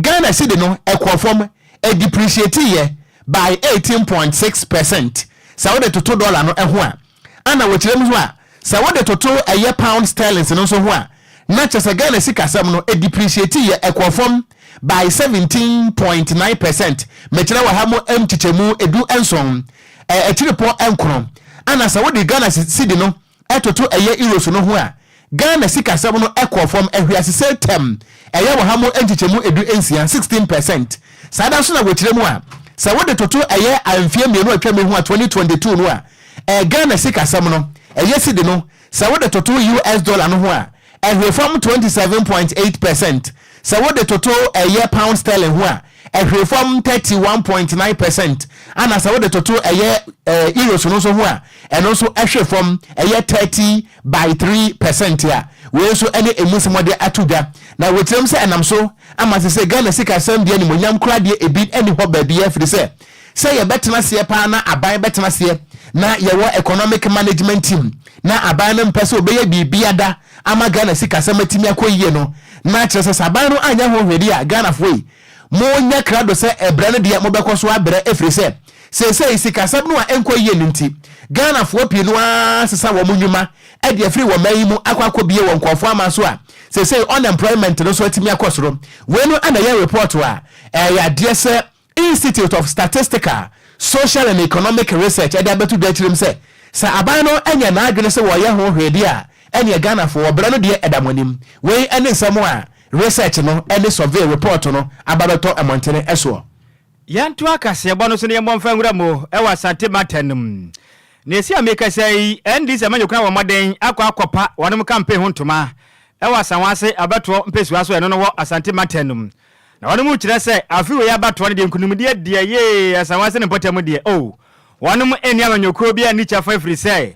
Ghana cedi no ɛkɔɔ fam, ɛdepreciate yɛ by 18.6% sɛ wode toto dollar no ho a. Ana wɔkyerɛ mu so a, sɛ wode toto ɛyɛ pound sterlings no nso ho a, na kyerɛ sɛ Ghana sikasɛm no ɛdepreciate yɛ, ɛkɔɔ fam by 17.9%, mekyerɛ wɔ ha mu nkyekyɛmu 17 akyiripɔ 9. Ana sɛ wode Ghana cedi no ɛtoto ɛyɛ euros no ho a, Ghana sikasɛm no ɛkɔɔ fam ahwiasesɛ tɛm, ɛyɛ wɔ ha mu nkyekyɛmu 16, 16%. Saa da nso na wɔkyerɛ mu a, sɛ wode toto ɛyɛ mfeɛ 2 atwa mi ho a, 2022 no a, Ghana sikasɛm no, ɛyɛ cedi no, sɛ wode toto US dollar no ho a, ɛhwe fam 27.8%. Sɛ wode toto ɛyɛ pound sterling ho a, ɛhwe fam 31.9%. Ana sɛ wode toto ɛyɛ euros no nso ho a, ɛno nso ɛhwe fam ɛyɛ 30 by 3% a wei nso ɛne emu nsɛm wɔde ato dwa. Na wɔkyerɛm sɛ ɛnam so ama sɛ Ghana sikasɛm deɛ, nimonyam koraa deɛ, ebi ɛni hɔ baabi afiri sɛ yɛbɛtena seɛ paa na aban bɛtena seɛ na yɛwɔ economic management team na aban no mpɛ sɛ ɔbɛyɛ biribi ada ama Ghana sikasɛm atumi akɔ yie no, na kyerɛ sɛ aban no anyɛ ho hwɛde a, Ghanafoɔ yi, monyɛ krado sɛ ɛbrɛ no deɛ, mobɛkɔ so abrɛ, ɛfiri sɛ seesei sikasɛm no a ɛnkɔ yie no nti, Ghanafoɔ pii no ara sesa wɔn nnwuma ɛde afiri wɔn man yi mu akɔ akɔbie wɔ nkɔɔfoɔ ama so a seesei unemployment no nso atumi akɔ soro. Wei no ana yɛ report a ɛyɛ adeɛ sɛ Institute of Statistical, Social and Economic Research ɛde abɛto dwa akyerɛm sɛ aban no anya n'adwene sɛ wɔyɛ ho hwee deɛ a, ɛneɛ Ghanafoɔ, wɔbrɛ no deɛ ɛda mo anim. Wei ne nsɛm a research no ne survey report no aba bɛtɔ mmɔntene soɔ. Yɛnto akaseɛbɔ no so na yɛmmɔ mfa nwura mu wɔ Asante mantam no mu. Na esi a mekasa yi, NDC amanyɔkuo no abɔ mmɔden akɔ akɔpa wɔnom campaign ho ntoma wɔ Asawase abatoɔ mpesua so a ɛno no wɔ Asante mantam no mu. Na wɔnom kyerɛ sɛ afe wei abatoɔ no deɛ, nkunimdie deɛ yee, Asawase ne mpɔtam deɛ, oh, wɔnom nni amanyɔkuo biara nni kyɛfa, ɛfiri sɛ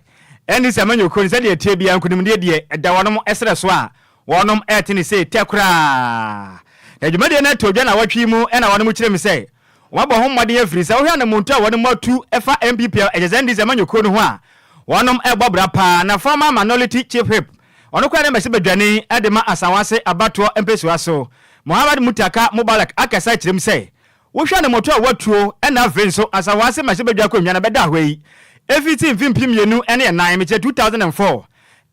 NDC amanyɔkuo no, sɛdeɛ ɛteɛ biara nkunimdie deɛ ɛda wɔnom serɛ so a wɔnom ɛte ne sei tɛ koraa. Na dwumadie no ato dwa na wɔtwe mu na wɔnom kyerɛ mu sɛ wɔabɔ ho mmɔden, afiri sɛ wohwɛ anamontu a wɔnom atu fa NPP a ɛkyɛ sɛ NDC amanyɔkuo no ho a, wɔnom ɛbɔ bra paa. Na former minority chief whip, ɔno koraa ne mmɛhyɛ badwani de ma Asawase abatoɔ mpesua so, Mohammed Mutaka Mubarak, akasa kyerɛ mu sɛ wohwɛ anamoto a watuo ɛna afei nso Asawase mmɛhyɛ badwa akonnwa no bɛda hɔ yi ɛfiti mfe 2004, mekyerɛ 2004,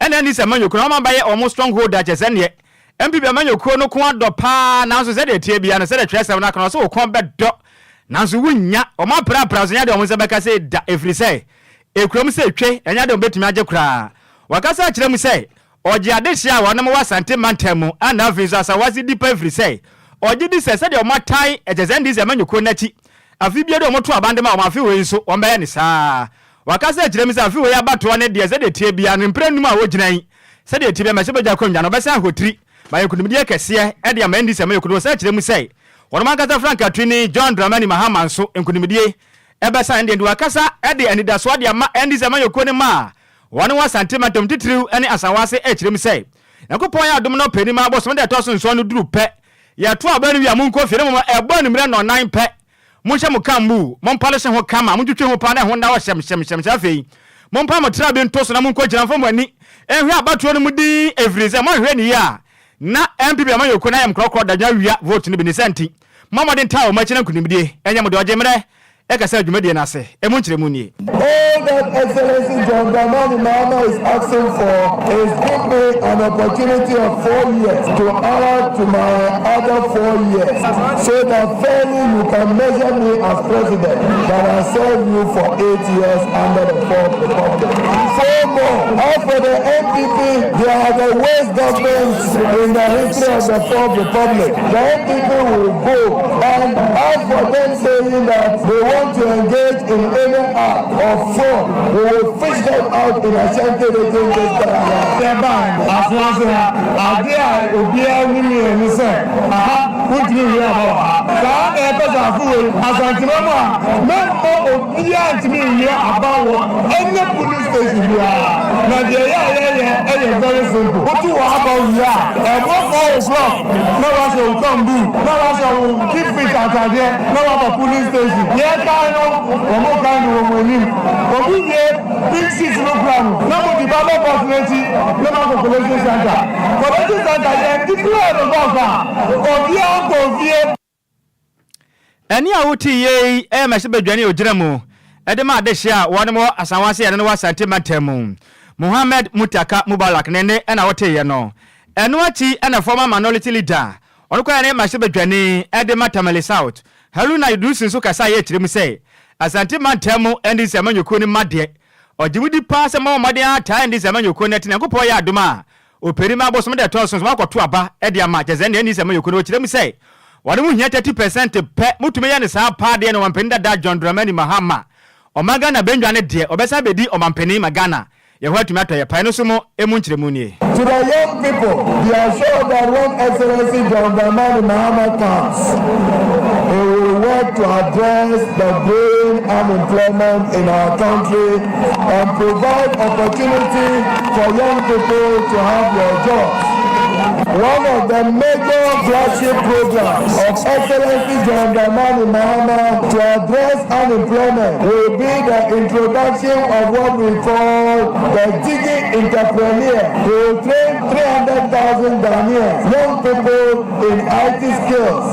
ɛna NDC amanyɔkuo no wɔn abayɛ wɔn stronghold a kyerɛ sɛ neɛ NPP amanyɔkuo no ko adɔ paa. Nanso sɛdeɛ ɛteɛ biara no, sɛdeɛ twerɛsɛm no aka no, ɔsɛ wo kɔn bɛdɔ nanso wonnya. Wɔn aprapra so nyɛ deɛ wɔn nsa bɛka sɛ da, ɛfiri sɛ ekurom sɛ etwe ɛnyɛ deɛ wɔbɛtumi agye koraa. Wakasa akyerɛ mu sɛ ɔgye adehyeɛ a wɔnom wɔ Asante mantam mu ana afei nso Asawase di pa, ɛfiri sɛ ɔgye di sɛ sɛdeɛ wɔn atae ɛkyɛ sɛ NDC amanyɔkuo no akyi afe biara de wɔn to aban de ma wɔn, afe wei nso wɔn bɛyɛ ne saa. Wakasa akyerɛ mu sɛ afe wei abatoɔ ne deɛ, sɛdeɛ ɛteɛ biara no, mprɛ 5 a wɔgyina yi, sɛdeɛ ɛteɛ biara mmɛhyɛ badwa akonnwa no, ɔbɛsan ahotiri ma ayɛ nkonimdie kɛseɛ de ama NDC amanyɔkuo no. Wɔsan kyerɛ mu sɛ wɔnom ankasa frankaatuni John Dramani Mahama nso nkonimdie ɛbɛsan deɛ nti wakasa de anidasoɔ de ama NDC amanyɔkuo no ma a wɔne wɔ Asante mantam titiriw ne Asawase, ɛkyerɛ mu sɛ Nyankopɔn yɛ adom na ɔpɛ nim a, bosome da ɛtɔ so 7 no duru pɛ, yɛto aba no wie a, monkɔ fie na mmom ɛbɔ anwummerɛ nnɔnnan pɛ, monhyɛ mo kambu, mompalehye ho kama, montwitwi ho paa na ɛho nna hɔ hyɛmhyɛmhyɛm. Afei mompa mo tra bi nto so na monkɔgyina mfa mo ani nhwɛ abatoɔ no mu dinn, ɛfiri sɛ moanhwɛ no yie a, na NPP amanyɔkuo no ayɛ mo korɔkorɔ dadwene awia vote no bi. Ne saa nti, mommɔ mmɔden ntaa wɔn akyi na nkunimdie nyɛ mo deɛ. Ɔgye mmerɛ kasa dwumadie no ase. Emu nkyerɛmu nie. All that Excellency John Dramani Mahama is asking for is give me an opportunity of 4 years to add to my other 4 years so that fairly you can measure me as president that I served you for 8 years under the Fourth Republic. Four more. As for the NPP, they are the worst governments in the history of the Fourth Republic. The NPP will go. And as for them saying that they want to engage in any act of fraud, we will fish them out in Ashanti Region this time around. Yɛba Asoase ha, adeɛ a obiara nim yɛn ne sɛ aha wontumi nwie aba wɔ ha. Saa na ɛpɛ sɛ afe wei Asantema mu a mɛmmɔ obiara ntumi nwie aba wɔ ɛnyɛ polling station biara. Na deɛ ɛyɛ a yɛyɛ ɛyɛ very simple. Woto wɔ aba wie a, ɛbɔ 4 o'clock na wahyɛ wo kambu na wahyɛ wo keep fit atadeɛ na waba polling. collation station. Yɛrekan no, wɔkan no wɔ mo anim. Wɔn wie pink sheet no kura no, na mo de ballot box no akyi na moakɔ collation centre. Collation centre, yɛn declare results a, obiara nkɔ fie. Ɛnne a wote yei yɛ mmarahyɛbadwani a ɔgyina mu de ma adehye a wɔnom wɔ Asanwase a ɛno no wɔ Asante mantam mu, Mohammed Mutaka Mubarak ne nne na woteeɛ no. Ɛno akyi na former Minority Leader, ɔno koraa ne mmarahyɛbadwani de ma Tamale South, Haruna Iddrisu nso kasaeɛ kyerɛ mu sɛ Asante mantam mu NDC amanyɔkuo no mma deɛ ɔgye mu di paa sɛ mommɔ mmɔden ara taa NDC amanyɔkuo no akyi Nyankopɔn yɛ adom a Ɔpɛnim abosom da ɛtɔ so nso wɔakɔto aba de ama kyerɛ sɛ ɛnneɛ ɛnni sɛ moyɛ kunu. Ɔkyerɛ mu sɛ wɔne mo hia 30 percent pɛ, motumi yɛ no saa paa deɛ na ɔmampanin dada John Dramani Mahama ɔman Ghana bɛndwa no deɛ ɔbɛsan abɛdi ɔmampanin ma Ghana yɛn ho atumi atɔ yɛ paa. Ɛno nso mo ɛmu nkyerɛmu nie. To the young people, be assured that when Excellency John Dramani Mahama comes, he will work to address the growing unemployment in our country and provide opportunity for young people to have their jobs. One of the major flagship programs of Excellency John Dramani Mahama to address unemployment will be the introduction of what we call the Digi Entrepreneur. We will train 300,000 Ghanaians, young people in IT skills,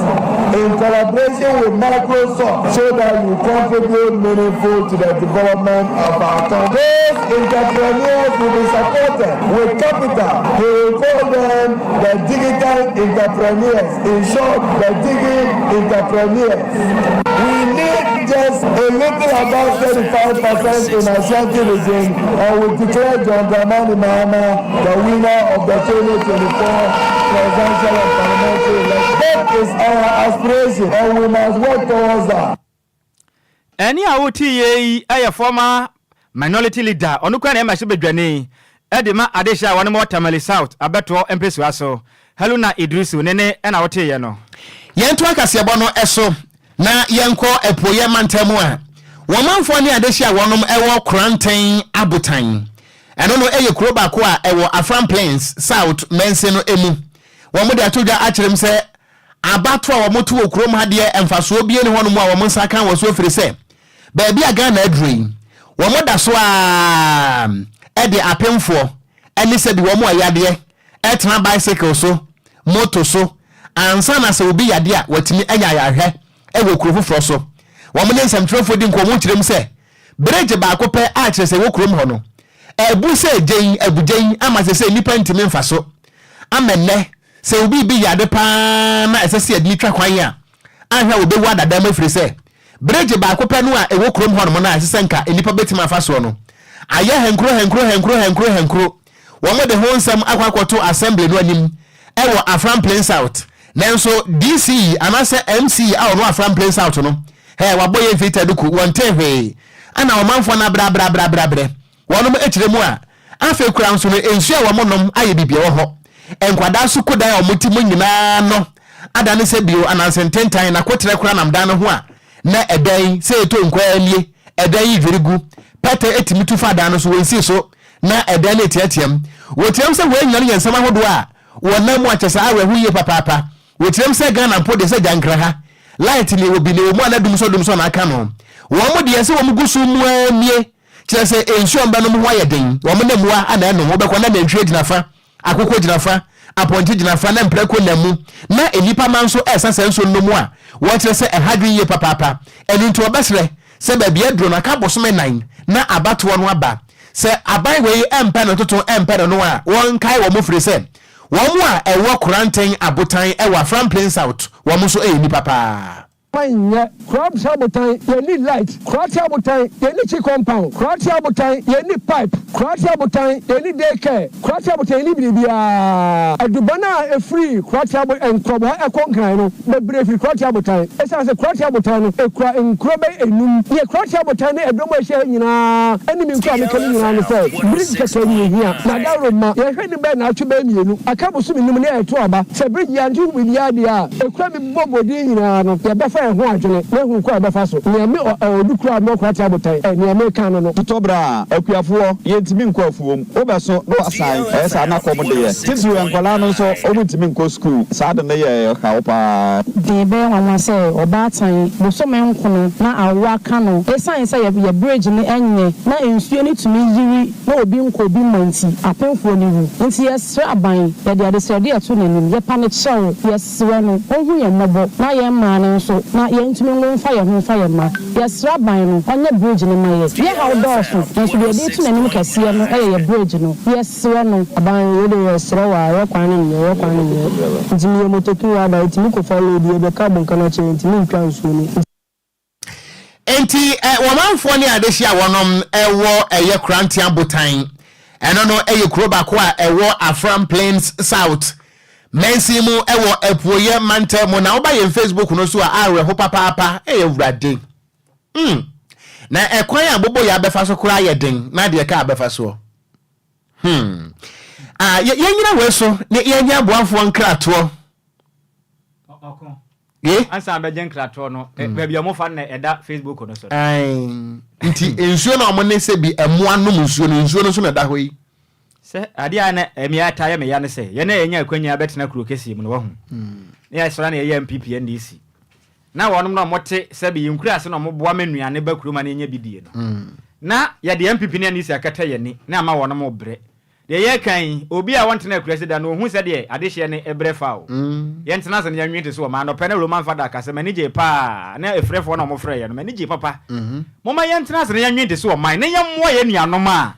in collaboration with Microsoft, so that you contribute meaningful to the development of our country. Those entrepreneurs will be supported with capital. We will call them the digital entrepreneurs. In short, the Digi entrepreneurs. We need just a little above 35% in Ashanti region and we declare John Dramani Mahama the winner of the 2024 presidential and parliamentary election. That is our aspiration and we must work towards that. Ɛnne a wote yei yɛ former Minority Leader, ɔno koraa na ɛyɛ mmarahyɛbadwani de ma adehye a wɔnom wɔ Tamale South abɛtoɔ mpesua so, Haruna Iddrisu ne ne na woteeɛ no. Yɛntoa kaseɛbɔ no so na yɛnkɔ apueɛ mantam a wɔn manfoɔ ne adehye a wɔnom wɔ Koranteng Abotan. Ɛno no yɛ kuro baako a ɛwɔ Afram Plains South mansin no mu. Wɔn de ato dwa akyerɛ mu sɛ Abatoɔ a wɔto wɔ kurom ha deɛ mfasoɔ biara nni hɔnom a wɔn nsa ka wɔ so ɛfiri sɛ baabi a Ghana aduru yi, wɔda so ara de apemfoɔ ne sɛbi wɔn a yadeɛ tena bicycle so, moto so ansa na sɛ obi yadeɛ a watumi anya ayarehwɛ wɔ kuro foforɔ so. Wɔn ne nsɛmtwerɛfoɔ di nkɔmmɔ kyerɛ mu sɛ bregye baako pɛ a kyerɛ sɛ ɛwɔ kurom hɔ no abu sɛ gyen abu gyen ama sɛ sɛ nnipa ntumi mfa so ama nnɛ Sɛ obi redi yade pa ara na ɛsɛ sɛ yɛde no twa kwan a, anhwɛ a obewu adada mu ɛfiri sɛ bregye baako pɛ no a ɛwɔ kurom hɔnom no a ɛsɛ sɛ nka nnipa bɛtumi afa soɔ no ayɛ hankuro hankuro hankuro hankuro hankuro. Wɔde ho nsɛm akɔ akɔto Assembly no anim wɔ Afram Plain South. Nanso DC anaasɛ MC a ɔno Afram Plain South no, hɛ, wabɔ yɛn mfiri taduku, wɔntee hwee. Ɛna ɔmanfoɔ no abrɛ abrɛ abrɛ abrɛ abrɛ. Wɔnom kyerɛ mu a, afei koraa nso no nsuo a wɔnom ayɛ biribi wɔ hɔ. Nkwadaa sukuudan a wɔte mu nyinaa no adane sɛ bio ananse ntentan na koterɛ koraa nam dan no ho a na ɛdan yi sɛ ɛtɔ nko ara nie, ɛdan yi dwiri gu, pɛtɛ tumi tu fa dan no so, wɔnsii so na ɛdan no reteateam. Wɔteam sɛ wei nyinaa no yɛ nsɛm ahodoɔ a wɔnam mu a kyerɛ sɛ awerɛho yie papaapa. Wɔteam sɛ Ghana mpo deɛ sɛ gyankraha, light na ɛwɔ bi na ɛwɔ mu a na dumsɔ dumsɔ na aka no. Wɔn deɛ sɛ wɔn gu so mu ara nie. Kyerɛ sɛ, nsu a wɔbɛnom ho ayɛ den. Wɔn ne mmoa na ɛnom. Wobɛkɔ na nantwie gyina fa, akokɔ gyina fa, apɔnkye gyina fa, na mprako nam mu. Na nnipa mma nso resa saa nsuo no nom a, wɔkyerɛ sɛ ɛha adwene yie papaapa. Ɛno nti wɔbɛsrɛ sɛ baabi aduro no, aka bosome nnan na abatoɔ no aba. Sɛ aban wei mpɛ no ntoto mpɛ no no a, wɔnkae wɔn firi sɛ wɔn a ɛwɔ Koranten Abotan wɔ Afram Plain South, wɔn nso yɛ nnipa paa. Kwan nyɛ. Korabea abotan, yɛnni light. Korate abotan, yɛnni kyi compound. Korate abotan, yɛnni pipe. Korate abotan, yɛnni day care. Korate abotan, yɛnni biribiara. Aduban a ɛfiri Korate abo Nkrɔboha ɛkɔ Nkran no, bebree firi Korate abotan. Ɛsiane sɛ Korate abotan no, ɛkura nkuro bɛyɛ enum. Deɛ Korate abotan ne ɛdɔm a ɛhyia ha nyinaa ne me nkuro a meka no nyinaa ne sɛ, bridge kɛkɛ ne yɛhia. Na dawuroma, yɛhwɛ no bɛyɛ naawɔtwe bɛyɛ mmienu. Aka bosome num ne ɛreto aba. Sɛ bridge yɛante ho biribiara deɛ a, ɛkura me. Bɔ mmɔden nyinaa no, yɛbɛfa. yɛn ho adwene na yɛahu kwan a yɛbɛfa so. Nea me ɔ ɔ odu koraa a mewɔ Korate Abotan ɛ, nea mereka no no. Totɔ berɛ a, akuafoɔ, yɛntumi nkɔ afuom. Wobɛso na woasan, ɛyɛ saa na kɔm de yɛ. Titiriw nkwadaa no nso, wɔntumi nkɔ sukuu. Saa ade no yɛ haw pa ara. Den bɛyɛ nwanwa sɛ ɔbaatan bosome nkono na awo aka no esiane sɛ yɛ bridge no nyɛ na nsuo no tumi yiri na obi nkɔ obi mma nti apemfoɔ no wu nti yɛsrɛ aban yɛde adesrɛdeɛ to n'anim yɛpa no kyɛw yɛsrɛ no ɔnhu yɛn mmɔbɔ na yɛn mmaa no nso na yɛntumi nwo mfa yɛn ho mfa yɛn mma yɛsrɛ aban no ɔnyɛ bridge no ma yɛ yɛ haw dɔɔso nanso deɛ yɛde reto n'anim kɛseɛ no yɛ yɛ bridge no yɛsrɛ no. Aban wei de yɛ srɛ wo a yɛ kwan no nyɛ yɛ kwan no nyɛ nti meyɛ motoki rider ɛtumi kɔfa load yɛ bɛka abonka no akyɛ yɛntumi ntwa nsuo no. Enti wɔmanfoɔ ne adehye a wɔnom wɔ ɛyɛ Korantea Botan, ɛno no yɛ kuro baako a ɛwɔ Afram Plains South mansin mu wɔ Apuoyɛ mantam mu. Na woba yɛn Facebook no so a, awerɛho papaapa, ɛyɛ Awurade. Mm. Na ɛkwan a boboyaa bɛfa so koraa yɛ den na deɛ kaa bɛfa soɔ. Hmm. Ah, yɛnyina wei so ne yɛnyɛ aboafoɔ nkratoɔ. Ɔko. Ye? Ansa bɛgye nkratoɔ no, mm. baabi a wɔfa no na ɛda Facebook no so. Nti nsuo na wɔn ne sɛ bi ɛmoa nom nsuo no, nsuo no nso na ɛda hɔ yi. Sɛ adeɛ a na ɛmi ata yɛ me ya ne sɛ yɛn a yɛnya akwanya bɛtena kuro kɛseɛ mu no wahu. Ne yɛsɔre na yɛyɛ NPP NDC. Na wɔnom na wɔte sɛbi yɛn nkura ase na wɔboa ma nnuane ba kurom a na yɛnya bi die no. Na yɛde NPP ne NDC akata yɛn ani na ama wɔnom brɛ. Deɛ yɛreka yi, obi a ɔntena akuraase da no, ɔhu sɛdeɛ adehyeɛ no brɛ fa o. Yɛntena ase na yɛnwene te sɛ wɔn. Anɔpa yi na Roman Fada kasa, m'ani gyee pa ara. Na efrɛfoɔ na wɔfrɛeɛ no, m'ani gyee papa. Momma yɛntena ase na yɛnwene te sɛ ɔman, na yɛmmoa yɛn nuanom a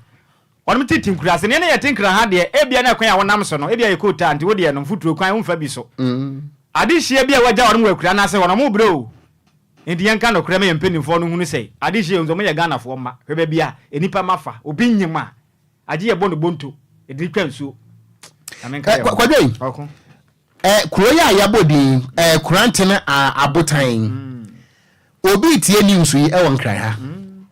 wɔnom tete nkuraase no. Yɛn a yɛte Nkran ha deɛ, ebia na ɛkwan a wonam so no, ebia yɛ kootaa nti wo deɛ no, mfuturo kwan, womfa bi so. Adehyeɛ bi a wɔagya wɔnom wɔ akuraa no ase hɔ no, wɔrebrɛ o. Enti yɛnka nokorɛ ma yɛn mpanimfoɔ no nhunu sɛ, adehyeɛ nso, wɔyɛ Ghanafoɔ mma. Hwɛ baabi a nnipa mma fa. Obi nyem a, Agye yɛ bɔ no bonto, yɛde no twa nsuo. Nyame nka yɛn ho. Kwadwo yi, Ɔko. eh, kuro yi a yɛabɔ din eh, Korantene Abotan yi, obi retie news yi wɔ Nkran ha.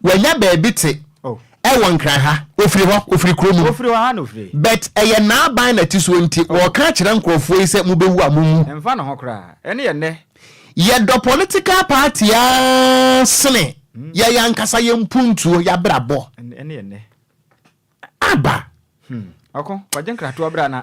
Wanya baabi te Oh. wɔ Nkran ha. Ofiri hɔ, ofiri kuro no mu. Ofiri hɔ ha na ofiri. But ɛyɛ n'aban na ɛte soɔ nti, wɔreka akyerɛ nkurɔfoɔ yi sɛ mobɛwu a monwu. Ɛmfa ne ho koraa. Ɛne yɛ nnɛ. Yɛdɔ political party ara sene yɛn ankasa yɛn mpuntuo, yɛabrabɔ. Ɛne yɛ nnɛ. Aba. Hmm. Ɔko, kɔgye nkratoɔ bra na.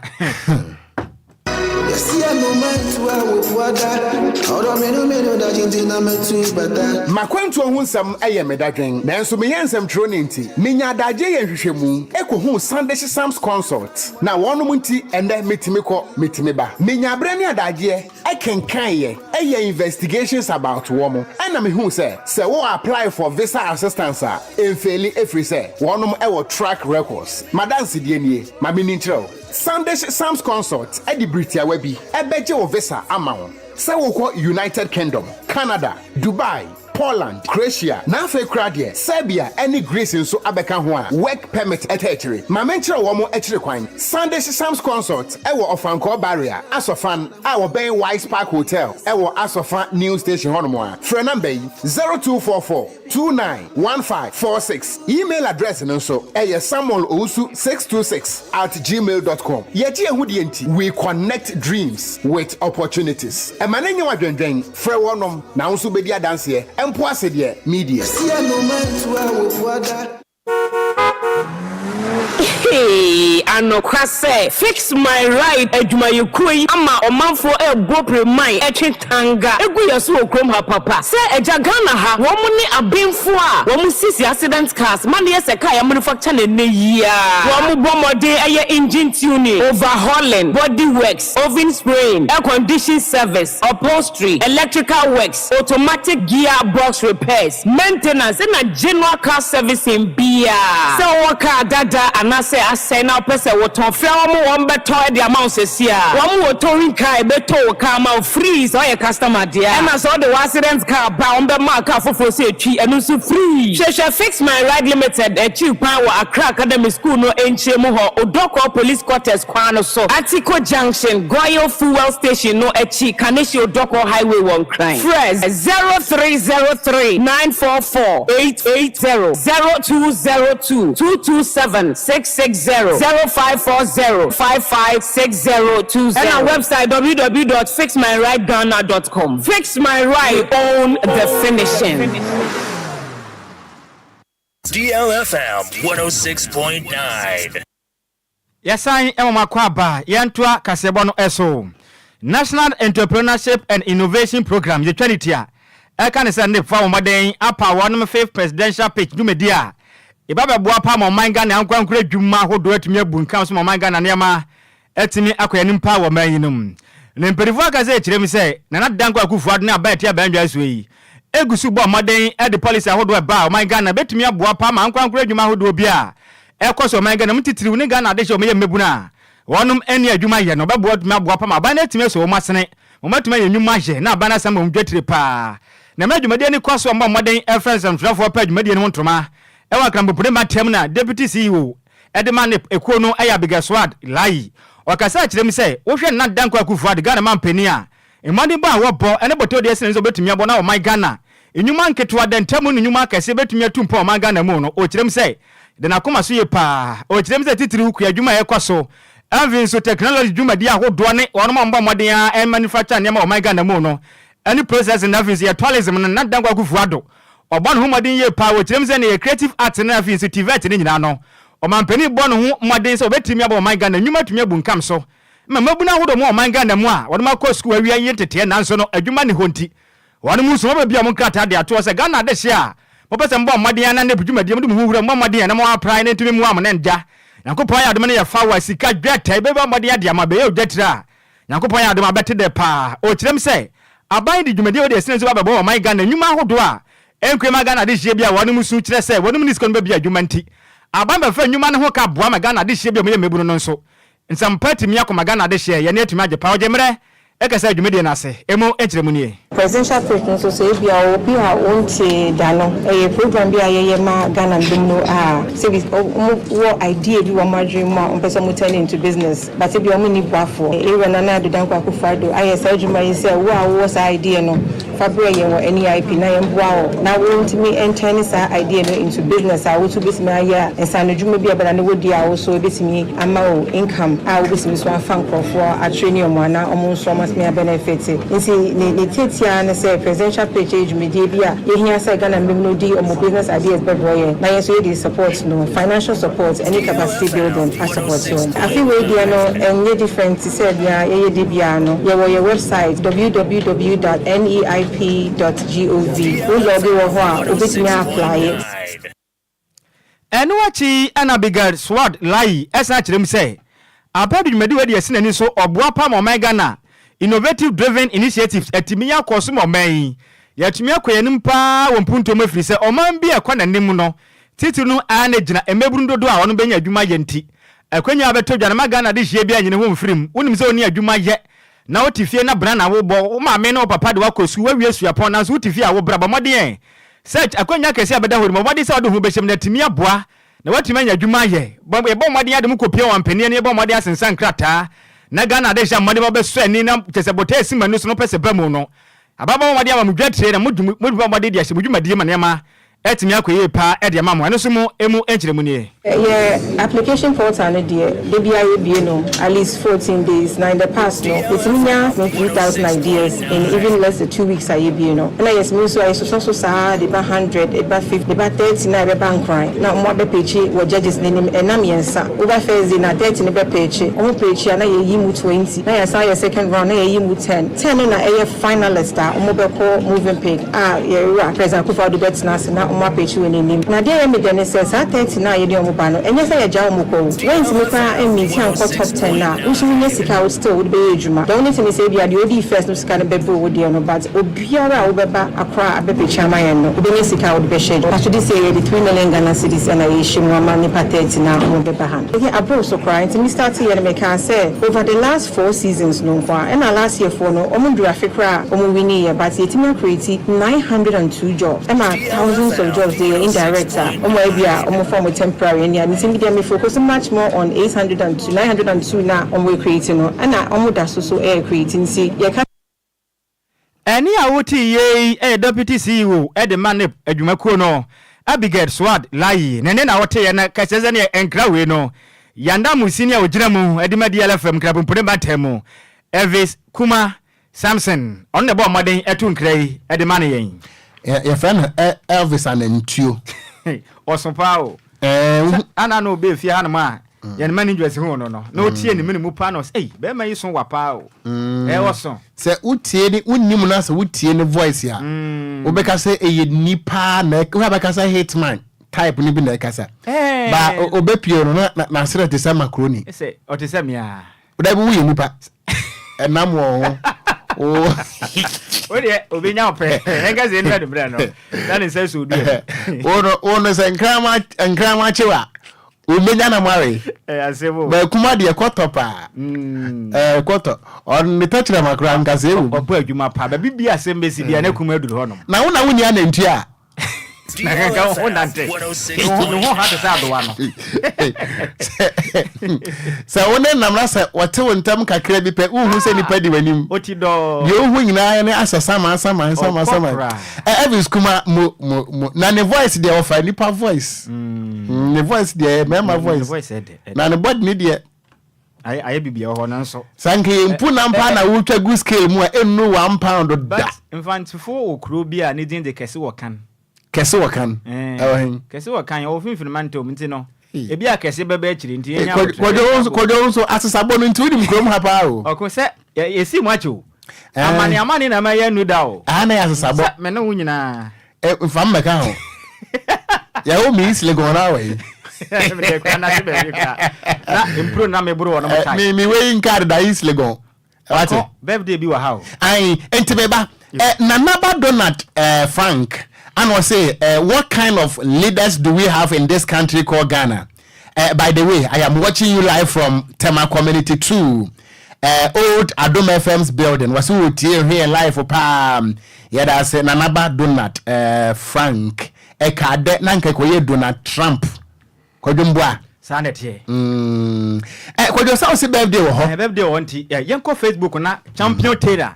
M'akwantuo ho nsɛm yɛ me dadwen, nanso meyɛ nsɛmtwerɛni nti, menya adagyeɛ yɛ nhwehwɛmu kɔhuu Sandish Sams Consult, na wɔnom nti ɛnnɛ metumi kɔ, metumi ba. Menya berɛ ne adagyeɛ kenkan yɛ, yɛ investigations about wɔn, ɛna mehuu sɛ, sɛ wo apply for visa assistance a, Emfeeli ɛfiri sɛ wɔnom wɔ track records. M'adansedie nie, ma menni nkyerɛ wo. Sandish Sams Consult de bere tiawa bi bɛgye wo visa ama wo sɛ wokɔ United Kingdom, Canada, Dubai, Poland, Croatia, na afei koraa deɛ Serbia ne Greece nso abɛka ho a work permit ta akyire. Ma menkyerɛ wɔn akyiri kwan. Sandish Sams Consult wɔ Ɔfankɔɔ Barrier, Asɔfan, a wɔbɛn Wise Park Hotel wɔ Asɔfa New Station hɔnom a. Frɛ number yi, 0244. 291546. Email address no nso ɛyɛ samuelowusu626 at gmail dot com. Yɛgye yɛn ho die nti, we connect dreams with opportunities. Ɛma no nyɛ wo adwendwen, frɛ wɔnom na wo nso wobɛdi adanseɛ, mpo ase deɛ media. Hey, anokwa sɛ Fix My Ride adwumayɛkuo yi ama ɔmanfoɔ ɛrebɔ pireman ɛtwe tanga gu yɛn so wɔ kurom ha papa. Sɛ agya Ghana ha, wɔn ne abenfoɔ a wɔn sisi accident cars ma no yɛ sɛ car yɛamanufacture no ɛnnɛ yi ara. Wɔn bɔ mmɔden yɛ engine tuning, overhauling, body works, oven spraying, air condition service, upholstery, electrical works, automatic gear box repairs, maintenance na general car servicing biara. Sɛ wowɔ car dada anaasɛ asɛe na wopɛ sɛ wotɔn, frɛ wɔn, wɔn bɛtɔn de ama wo seesei ara. Wɔn wɔ towing car a ɛbɛtow wo car ama wo free sɛ woyɛ customer deɛ a. Ɛna sɛ wode w'accident car ba a, wɔn bɛma wo car foforɔ sɛ twi, ɛno nso free. Hwehwɛ Fix My Ride Limited akyiri kwan wɔ Accra Academy School no nkyɛn mu hɔ, Odorkor Police Quarters kwan no so, Atiko Junction, Goil Fuel Station no akyi, Kaneshie Odorkor Highway wɔ Nkran. Frɛ 0303 944 880, 0202 227 660. 60 0540 55 6020 ɛna website www dot fixmyrightghana dot com Fix My Right, we own the finishing. DLFM 106.9. Yɛsan ma mo akwaaba, yɛntoa kaseɛbɔ no so. National Entrepreneurship and Innovation Programme, yɛtwa ne ti a, ɛka ne sɛ NIP foɔ abɔ mmɔden apaw wɔnom Fifth Presidential Pitch dwumadi a eba bɛboa paa ma ɔman Ghana ankorankoro adwuma ahodoɔ atumi abu nkam so ma ɔman Ghana nneɛma atumi akɔ anim paa wɔ ɔman yi no mu. Na mpanyinfoɔ akasa kyerɛ mu sɛ Nana Dankwa Akufo Addo ne aban a ɛte abannwa soɔ yi gu so bɔ mmɔden de policy ahodoɔ ɛba a ɔman Ghana bɛtumi aboa paa ma ankorankoro adwuma ahodoɔ bi a ɛkɔ so ɔman Ghana mu titiriw ne Ghana adehye a wɔyɛ mmabunu a wɔnom nni adwuma yɛ no bɛboa atumi aboa paa ma aban no atumi asɔ wɔn asene ma wɔatumi ayɛ nnwuma yɛ na aban no asan ma wɔn dwatire paa. Na mmerɛ dwumadie no kɔ so a wɔbɔ mmɔden frɛ nsɛmtwerɛfoɔ pɛ dwumadie no ho ntoma wɔ Akrampopone mantam na Deputy CEO de ma ne ekuo no yɛ Abigail Suad Layi. Ɔkasaa kyerɛ mu sɛ, wohwɛ Nana Dankwa Akufo-Addo, Ghana manpanin a, mmɔdenbɔ a wɔbɔ ne botae a ɔde asi n'ani sɛ ɔbɛtumi abɔ na ɔman Ghana nnwuma nketewa, dantamu ne nnwuma akɛseɛ bɛtumi atu mpɔn ɔman Ghana mu no, ɔkyerɛ mu sɛ, ɛda n'akoma so yie pa ara. Ɔkyerɛ mu sɛ titiriw kuadwuma a ɛrekɔ so, afei nso technology dwumadie ahodoɔ ne wɔnom a wɔbɔ mmɔden ara manufacture nneɛma wɔ ɔman Ghana mu no ne processing na afei nso yɛ tourism no, Nana Dankwa Akufo-Addo Ɔbɔ ne ho mmɔden yie paa wɔ kyerɛm sɛ ne yɛ creative arts ne afei nso TVET no nyinaa no. Ɔmanpanin bɔ ne ho mmɔden sɛ ɔbɛtumi abɔ ɔman Ghana nnwuma atumi abu nkam so ma mmabunu ahodoɔ mu wɔ ɔman Ghana mu a wɔnom akɔ sukuu awia yi nteteɛ nanso no adwuma nni hɔ nti wɔnom nso wɔbɛbia wɔn nkrataa de ato hɔ sɛ Ghana adehyeɛ a mopɛ sɛ mobɔ mmɔden a na nep dwumadie mode mo ho wura mu mobɔ mmɔden a na mo apply na ɛntumi mmoa mo na ngya Nyankopɔn ayɛ adom no yɛ fa wa sika dwɛtɛ bɛbɔ mmɔden ade ama bɛyɛ odwatire a Nyankopɔn ayɛ adom a bɛte dɛ paa. Ɔkyerɛm sɛ, aban de dwumadie a wɔde asina nso ba bɛboa ɔman Ghana nnwuma ahodoɔ a ɛnkue ma Ghana adehyeɛ bi a wɔnom su kyerɛ sɛ wɔnom nni sika no bɛbia adwuma nti. Aban bɛfa nnwuma no ho ka boa ma Ghana adehyeɛ bi a wɔyɛ mmabunu no nso nsɛm pa atumi akɔ ma Ghana adehyeɛ yɛne atumi agye paa. Ɔgye mmerɛ kasa dwumadie no ase. Emu nkyerɛmu nie. Presidential Pitch no nso sɛ ebia obi a wonntee da no, ɛyɛ program bi a yɛyɛ ma Ghana mmabunu a sɛbi wɔn wɔ idea bi wɔ wɔn adwene mu a wɔn pɛ sɛ wɔn turn into business. But ebia ɔmo nni boafoɔ. Ewura Nana Addo Dankwa Akufo Addo ayɛ saa adwuma yi sɛ wo a wowɔ saa idea no fa brɛ yɛn wɔ NEIP na yɛn boa wo na wo ntumi nturne saa idea no into business a wo nso wobɛtumi ayɛ a nsaano dwuma bi a ɛbɛda ne wodi a wo nso ɛbɛtumi ama wo income a wobɛtumi nso afa nkorɔfoɔ a traini ɔmo anaa ɔmo nso ɔmo atumi a benefit. Nti ne ne tiatia ara ne sɛ Presidential Pitch yɛ dwumadie bi a yɛhia sɛ Ghana mmabunu de ɔmo business ideas bɛbrɛ yɛn na yɛn nso yɛde support no, financial support ɛne capacity building a support wɔn. Afe wei deɛ no ɛnyɛ different te sɛ deɛ yɛyɛ da biara no. Yɛwɔ yɛ website www dot neip dot gov. Wo lɔge wɔ hɔ a wobɛtumi a applye. Ɛno akyi na Abigail Sward Lai san kyerɛ mu sɛ, Aber de dwumadi wei de asi n'ani so ɔboa paa ma ɔman Ghana Innovative Driven Initiatives atumi akɔ so ma ɔman yi yɛatumi akɔ yɛn anim paa wɔ mpuntuo mu ɛfiri sɛ ɔman bi a ɛkɔ n'anim no titiri no ara na ɛgyina mmabunu dodoɔ a wɔn bɛnya adwuma yɛ nti akwanya a bɛtɔ dwa no ma Ghana adehyeɛ biara nyini ho mfiri mu. Wonim sɛ wonni adwuma yɛ na wote fie na bena na wobɔ, wo maame ne wo papa de wo akɔ sukuu, woawie suapɔn nanso wote fie a wobra. Bɔ mmɔden ɛ sɛ akwanya kɛseɛ a bɛda hɔ no mu, bɔ mmɔden sɛ wode wo ho bɛhyɛ mu na atumi aboa na woatumi anya adwuma ayɛ. Bɔ yɛbɔ mmɔden ade mu kɔpia wɔn mpanin ani, yɛbɔ mmɔden asensan nkrataa na Ghana adehyeɛ a mmɔden bɛsɔ ani na kyerɛ sɛ botaeɛ si mo ani so no pɛ sɛ ɛba mu no. Aba bɔ mmɔden ama mo dwatire na mo bɔ mmɔden de ahyɛ mo dwumadie ma nneɛma atumi akɔ yie paa de ama mo. Ɛno nso mo emu nkyerɛmu nie. Yɛ application portal no deɛ da biara yɛbue no at least 14 days na in the past no yɛtumi nya 3000 ideas in even less the 2 weeks a yɛbue no ɛna yɛtumi nso a yɛsosɔ so saa de ba 100 de ba 50 de ba 30 na ɛbɛba Nkran na wɔn abɛpɛkyi wɔ judges n'anim ɛnam yɛn nsa woba first day na 30 no bɛpɛkyi wɔn pɛkyi a na yɛyi mu 20 na yɛsan yɛ second round na yɛyi mu 10. 10 no na ɛyɛ finalist a wɔn bɛkɔ Movenpick a yɛwura President Akufo-Addo bɛtena ase na wɔn apɛkyi wɔ n'anim. Na deɛ ɛyɛ me dɛ ne sɛ saa 30 no a yɛde wɔn ba no ɛnyɛ sɛ yɛgya wɔn kɔ o. Woantumi koraa ammeeti ankɔ top 10 no a, wo nso wonya sika a wo still wode bɛyɛ adwuma. The only thing ne sɛ ebia deɛ odii first no sika no bɛboro wo deɛ no but obiara a wobɛba Accra abɛpɛkyi ama yɛn no wobɛnya sika a wode bɛhyɛ adwuma. Paso this year yɛde 3 million Ghana cedis ɛna yɛrehyɛ mu ama nnipa 30 no a wɔbɛba ha no. Ɛyɛ aboro so koraa nti me starte yɛ no mekaa sɛ over the last four seasons no nko ara ɛna last year foɔ no wɔn nduru afe koraa a wɔn winning yɛ but yɛtumi a create 902 jobs ɛma thousands of jobs deɛ yɛ indirect a wɔn a ebi a wɔn fa wɔn temporary ɛne ade nti me deɛ me focus much more on 802 902 na wɔn create no ɛna wɔn da so so ɛyɛ create nti yɛka. Ɛnne a wotee yei yɛ Deputy CEO de ma nip adwumakuo no, Abigail Suad Layi. Ne nne na woteeɛ no ka kyerɛ sɛ neɛ nkra wei no. Yanda Musini a ɔgyina mu de ma DLFM Nkrabompone mantam mu, Elvis Kuma Samson, ɔno na ɛbɔɔ mmɔden to nkra yi de ma no yɛn. Yɛfrɛ no Elvis Anantuo. Ɔso paa o. Sɛ ana na ɔbɛɛ fie hanom a, yɛn managers huu no no, na ɔtie ne mene mu paa na ɔsɛ, ei, bɛrima yi so wa paa o. Ɛɛ ɔso. Sɛ wotie ne, wonnim no a sɛ wotie ne voice a, wobɛka sɛ ɛyɛ nipa na, wobɛka sɛ hitman type no bi na ɛkasa. Ba ɔbɛpie no na n'aserɛ te sɛ macaroni. Sɛ ɔte sɛ me a. Dabi woyɛ nipa. Ɛnam wɔn ho. Wo deɛ obi nya ɔpɛ. Ɛnka sɛ ɛnura ne brɛ no. Na ne nsa so odu. Wo no wo no sɛ nkrama nkrama kyew a wobɛnya nam awe. Ɛyɛ asɛm o. Baakuma deɛ kɔtɔ paa. Ɛɛ kɔtɔ. Ɔno ne tɛkyerɛma koraa nkasɛɛ wɔ mu. Ɔbɔ adwuma paa. Baabi bi asɛm bɛsi bia na kuma aduru hɔnom. Na wo na wonni anantwie a. Na nka wo ho nante. Ne ho ha te sɛ adowa no. Sɛ wo ne nam na sɛ wɔte wo ntam kakra bi pɛ, wonhu sɛ nipa di w'anim. Oti dɔɔ. Deɛ wohu nyinaa ne asɛ saman saman saman saman. Elvis Kuma mo mo mo na ne voice deɛ ɔfa nipa voice. Mm. Ne voice deɛ mmarima voice. Na ne body ne deɛ. Ayɛ ayɛ biribi wɔ hɔ nanso. Sɛ anka yɛ mpu nam paa na wotwa gu scale mu a ɛnnu 1 pound da. But Mfantefoɔ wɔ kuro bi a ne din de Kɛse wɔ Kan. Kɛse wɔ Kan? Ɛwɔ hen? Kɛse wɔ Kan, ɛwɔ Mfimfini Mantam nti no ebi a kɛse bɛba akyire nti yɛnya aboterɛ. Kwadwo wo nso asesabɔ no nti wonim kurom ha paa o. Ɔko sɛ yɛsii mu akyɛ o. Amane amane na ɛma yɛannu da o. Aha na yɛ asesabɔ. Sɛ me ne wo nyinaa. Nfa mmɛka ho. Yɛwo me East Legon na wɔ yi. Na mpuro na meboro wɔ no mo tae. Me me wei nka deda East Legon. Wate? Birthday bi wɔ ha o. Ayi, nti me ba, eh, Nanaba Donald eh, Frank, and was say, eh, what kind of leaders do we have in this country called Ghana? By the way, I am watching you live from Tema Community 2, old Adom FM's building. Wɔse wɔtie hwɛ yɛn live paa. Yɛda ase Nanaba Donald Frank. Ɛka dɛ na nka ɛkɔyɛ Donald Trump. Kwadwo Mboa. Saa na ɛteɛ. Mm. Eh, Kwadwo sɛ wose birthday wɔ hɔ. Eh, birthday wɔ hɔ nti, eh, yɛnkɔ Facebook na Champion mm. Taylor.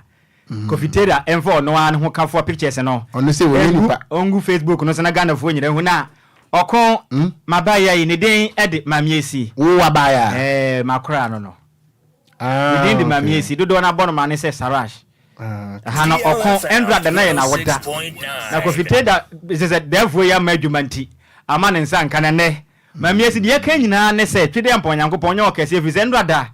Mm. Kofi Taylor ɛmfa ɔno ara ne ho kafoɔ pictures no. Ɔno sɛ wɔyɛ nipa. Ɔngu Facebook no so na Ghanafoɔ nyina hu na ɔko mm. mabaayewa yi ne din de Maame Esi. Wo abaayewa? Eh, makora no no. Ah, ne din de Maame Esi. Dodoɔ no abɔ no ma ne sɛ Sarash. Ah, Ɛha no ɔko ɛndra da na yɛ n'awoda. Na Kofi Taylor sɛ sɛ dɛɛfoɔ yi ama adwuma nti ama ne nsa nka no ɛnɛ. Maame Esi deɛ ɛka nyinaa ne sɛ Twedeɛ Mpɔn Nyankopɔn nyɛ ɔkɛseɛ ɛfiri sɛ ɛndra da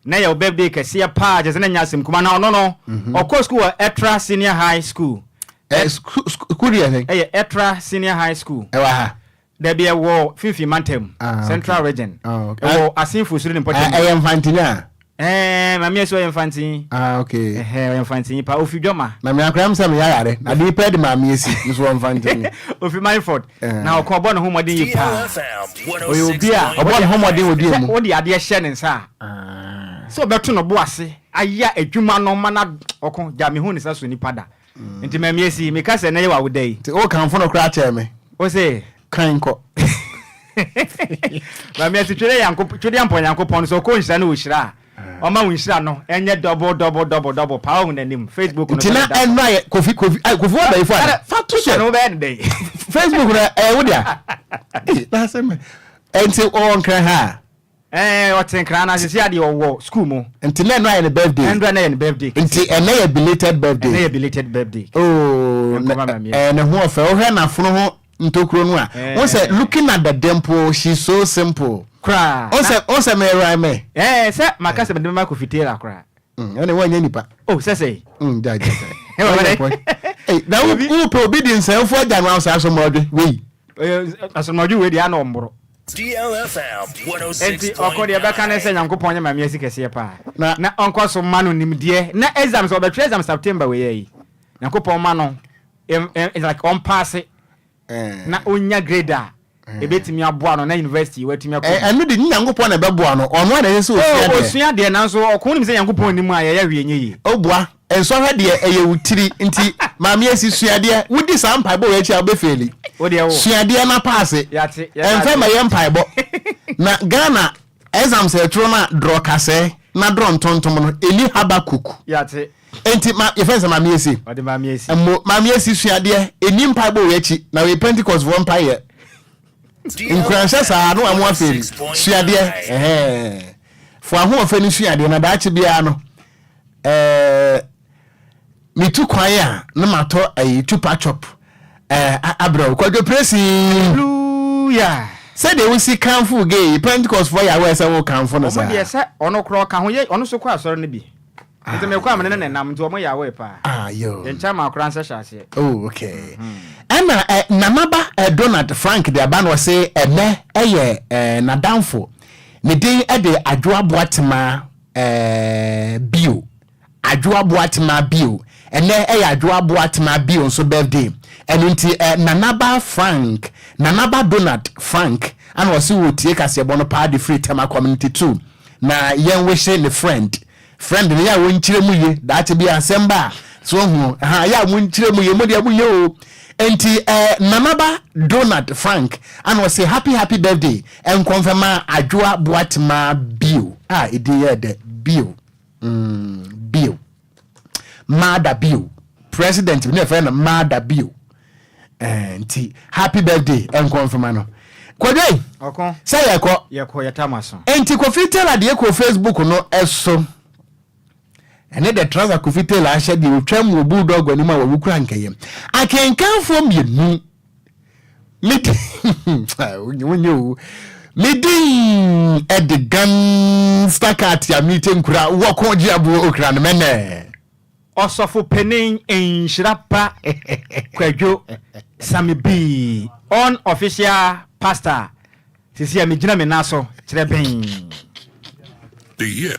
na ɛyɛ wo birthday kɛseɛ paa kyerɛ sɛ na ɛnyɛ asɛm kuma na ɔno no ɔkɔɔ sukuu wɔ Etra Senior High School. Ɛ sukuu deɛ sɛn? Ɛyɛ Etra Senior High School. Ɛwɔ ha? Dabi ɛwɔ Finfin mantam, Ah, okay. Central Region. Ah, okay. Ɛwɔ Asin Fosuru ne mpɔtam. Ɛyɛ Mfantini a? Ɛɛ Maame Asuo ɔyɛ Mfantini. Ah, okay. Ɛhɛ ɔyɛ Mfantini paa ofi Dwɔma. Na me akora m sɛ meyɛ ayare na de pɛ de Maame Esi nso wɔ Mfantini. Ofi Manford. Na ɔkɔ ɔbɔ ne ho mmɔden yie paa. Ɔyɛ obi a ɔbɔ ne ho mmɔden wɔ deɛ mu. Sɛ wode adeɛ hyɛ ne nsa a, sɛ ɔbɛto ne bo ase ayɛ adwuma no ma no ɔko gya mehu ne sa so nipa da. Nti Maame Esi meka sɛ ɛnɛ yɛ w'awoda yi. Nti wokamfo no koraa kyɛɛ me. Wo se. Kan kɔ. Maame Esi twere Nyankopɔn twere ampɔ Nyankopɔn no sɛ ɔkɔ nhyira no ɔhyira a. Ɔma wo nhyira no ɛnyɛ double double double double paa ɔhu n'anim Facebook no Nti na ɛno ayɛ Kofi Kofi ayi Kofi wa bɛyifo ana fa to so ɛno bɛyɛ ne dɛn Facebook no ɛyɛ wo dea na asɛm ɛnti ɔwɔ nkran ha ɛɛ ɔte nkran na sisi adeɛ ɔwɔ school mu nti na ɛno ayɛ ne birthday ɛno na yɛ ne birthday nti ɛnɛ yɛ belated birthday ɛnɛ yɛ belated birthday ooo ɛɛ ne ho ɔfɛ wohwɛ n'afono ho ntokuro no a wo sɛ looking at the dimple she's so simple koraa o sɛ o sɛ mɛra mɛ. ɛɛ sɛ maka sɛ mede bɛma Kofi Taylor koraa. ɛne wɔnyɛ nipa. o sɛ sɛ. gya gya gya na wo pɛ obi di nsɛmfo agya no asa asomɔdwe wei. Asomɔdwe wei deɛ ana ɔmboro. Enti ɔko deɛ ɛbɛka ne sɛ Nyankopɔn nyɛ Maame Asi kɛseɛ paa na ɔnkɔ so ma no nimdeɛ na exams ɔbɛtwerɛ exam September wei ayi Nyankopɔn ma no like ɔmpaase na ɔnya grade a ɛbɛtumi aboa no na university watumi akɔ mu. Ɛno de Nyankopɔn na ɛbɛboa no, ɔno a na ɛsɛ sɛ ɔsua deɛ. Ɔsua deɛ nanso ɔko nim sɛ Nyankopɔn nni mu a yɛyɛ hwee nyɛ yie. Ɔboa, nsɔhwɛ deɛ ɛyɛ wo tiri nti Maame Asi sua deɛ, wodi saa mpaebɔ wei akyi a wobɛfeeli. Sua deɛ na paase, ɛmfɛ mmɛyɛ mpaebɔ. Na Ghana exams a ɛtwerɛ no a drɔ kasɛɛ na drɔ ntontom no, ɛni Habakkuk. Enti ma yɛfrɛ no sɛ Maame Esi. Ɔde Maame Esi. Mmo Maame Esi sua adeɛ. Ɛni mpaebɔ wei akyi na wei Pentecost foɔ mpaeɛ. Nkuranhyɛ saa no amu afei suadeɛ ɛhɛn fo ahoɔfɛ no suadeɛ na daakye biara no metu kwan a na matɔ ayi chupa chop abrɛ wo. Kwadwo Presi. Hallelujah. Sɛdeɛ wosi kamfo gay Pentecost foɔ yɛ awɛ sɛ wo kamfo no saa. Ɔmo deɛ sɛ ɔno korɔ ɔka ho yɛ ɔno so kɔ asɔre no bi. Nti mekɔ a mene ne nenam nti ɔmo yɛ awɛ paa. Ah yo. Yɛn kyɛn maa koraa nsɛ hyɛ aseɛ. Oh okay. Ɛna ɛ Nanaba ɛ Donald Frank de aba na ɔse ɛnɛ ɛyɛ ɛ nadamfo ne din ɛde Adwoa Boatema ɛ Bio. Adwoa Boatema Bio. Ɛnɛ ɛyɛ Adwoa Boatema Bio nso birthday. Ɛno nti ɛ Nanaba Frank, Nanaba Donald Frank ana ɔse ɔtie kaseɛbɔ no paa de firi Tema Community 2 na yɛn wishe ne friend. Friend no yɛ a wɔnkyerɛ mu ye, daakye bi asɛm ba a so ahu ha yɛ a monkyerɛ mu ye, mo deɛ moyɛ o. Enti eh, Nanaba Donald Frank ana ɔse happy happy birthday nkɔmfɛma Adwoa Boatema Bio a ɛdin yɛ dɛ Bio bio Maada Bio president bi ne yɛfrɛ no Maada Bio eh, nti happy birthday nkɔmfɛma no. Kwadwo Ɔko. Sɛ yɛkɔ. Yɛkɔ yɛtam aso. Enti Kofi Taylor deɛ kɔ Facebook no so. Ɛne the trouser Kofi Taylor ahyɛ deɛ otwam wɔ bulldog anim a wawu kura nkɛyɛ. Akenkanfoɔ mmienu. Medi wonyɛ o. Medi ɛde gangster cat a mete nkura wɔko gye aboɔ okura no mɛnɛ. Ɔsɔfo panin Nhyira Pa Kwadwo Sammy B, unofficial pastor, sisi a megyina me nan so kyerɛ bɛn. The year.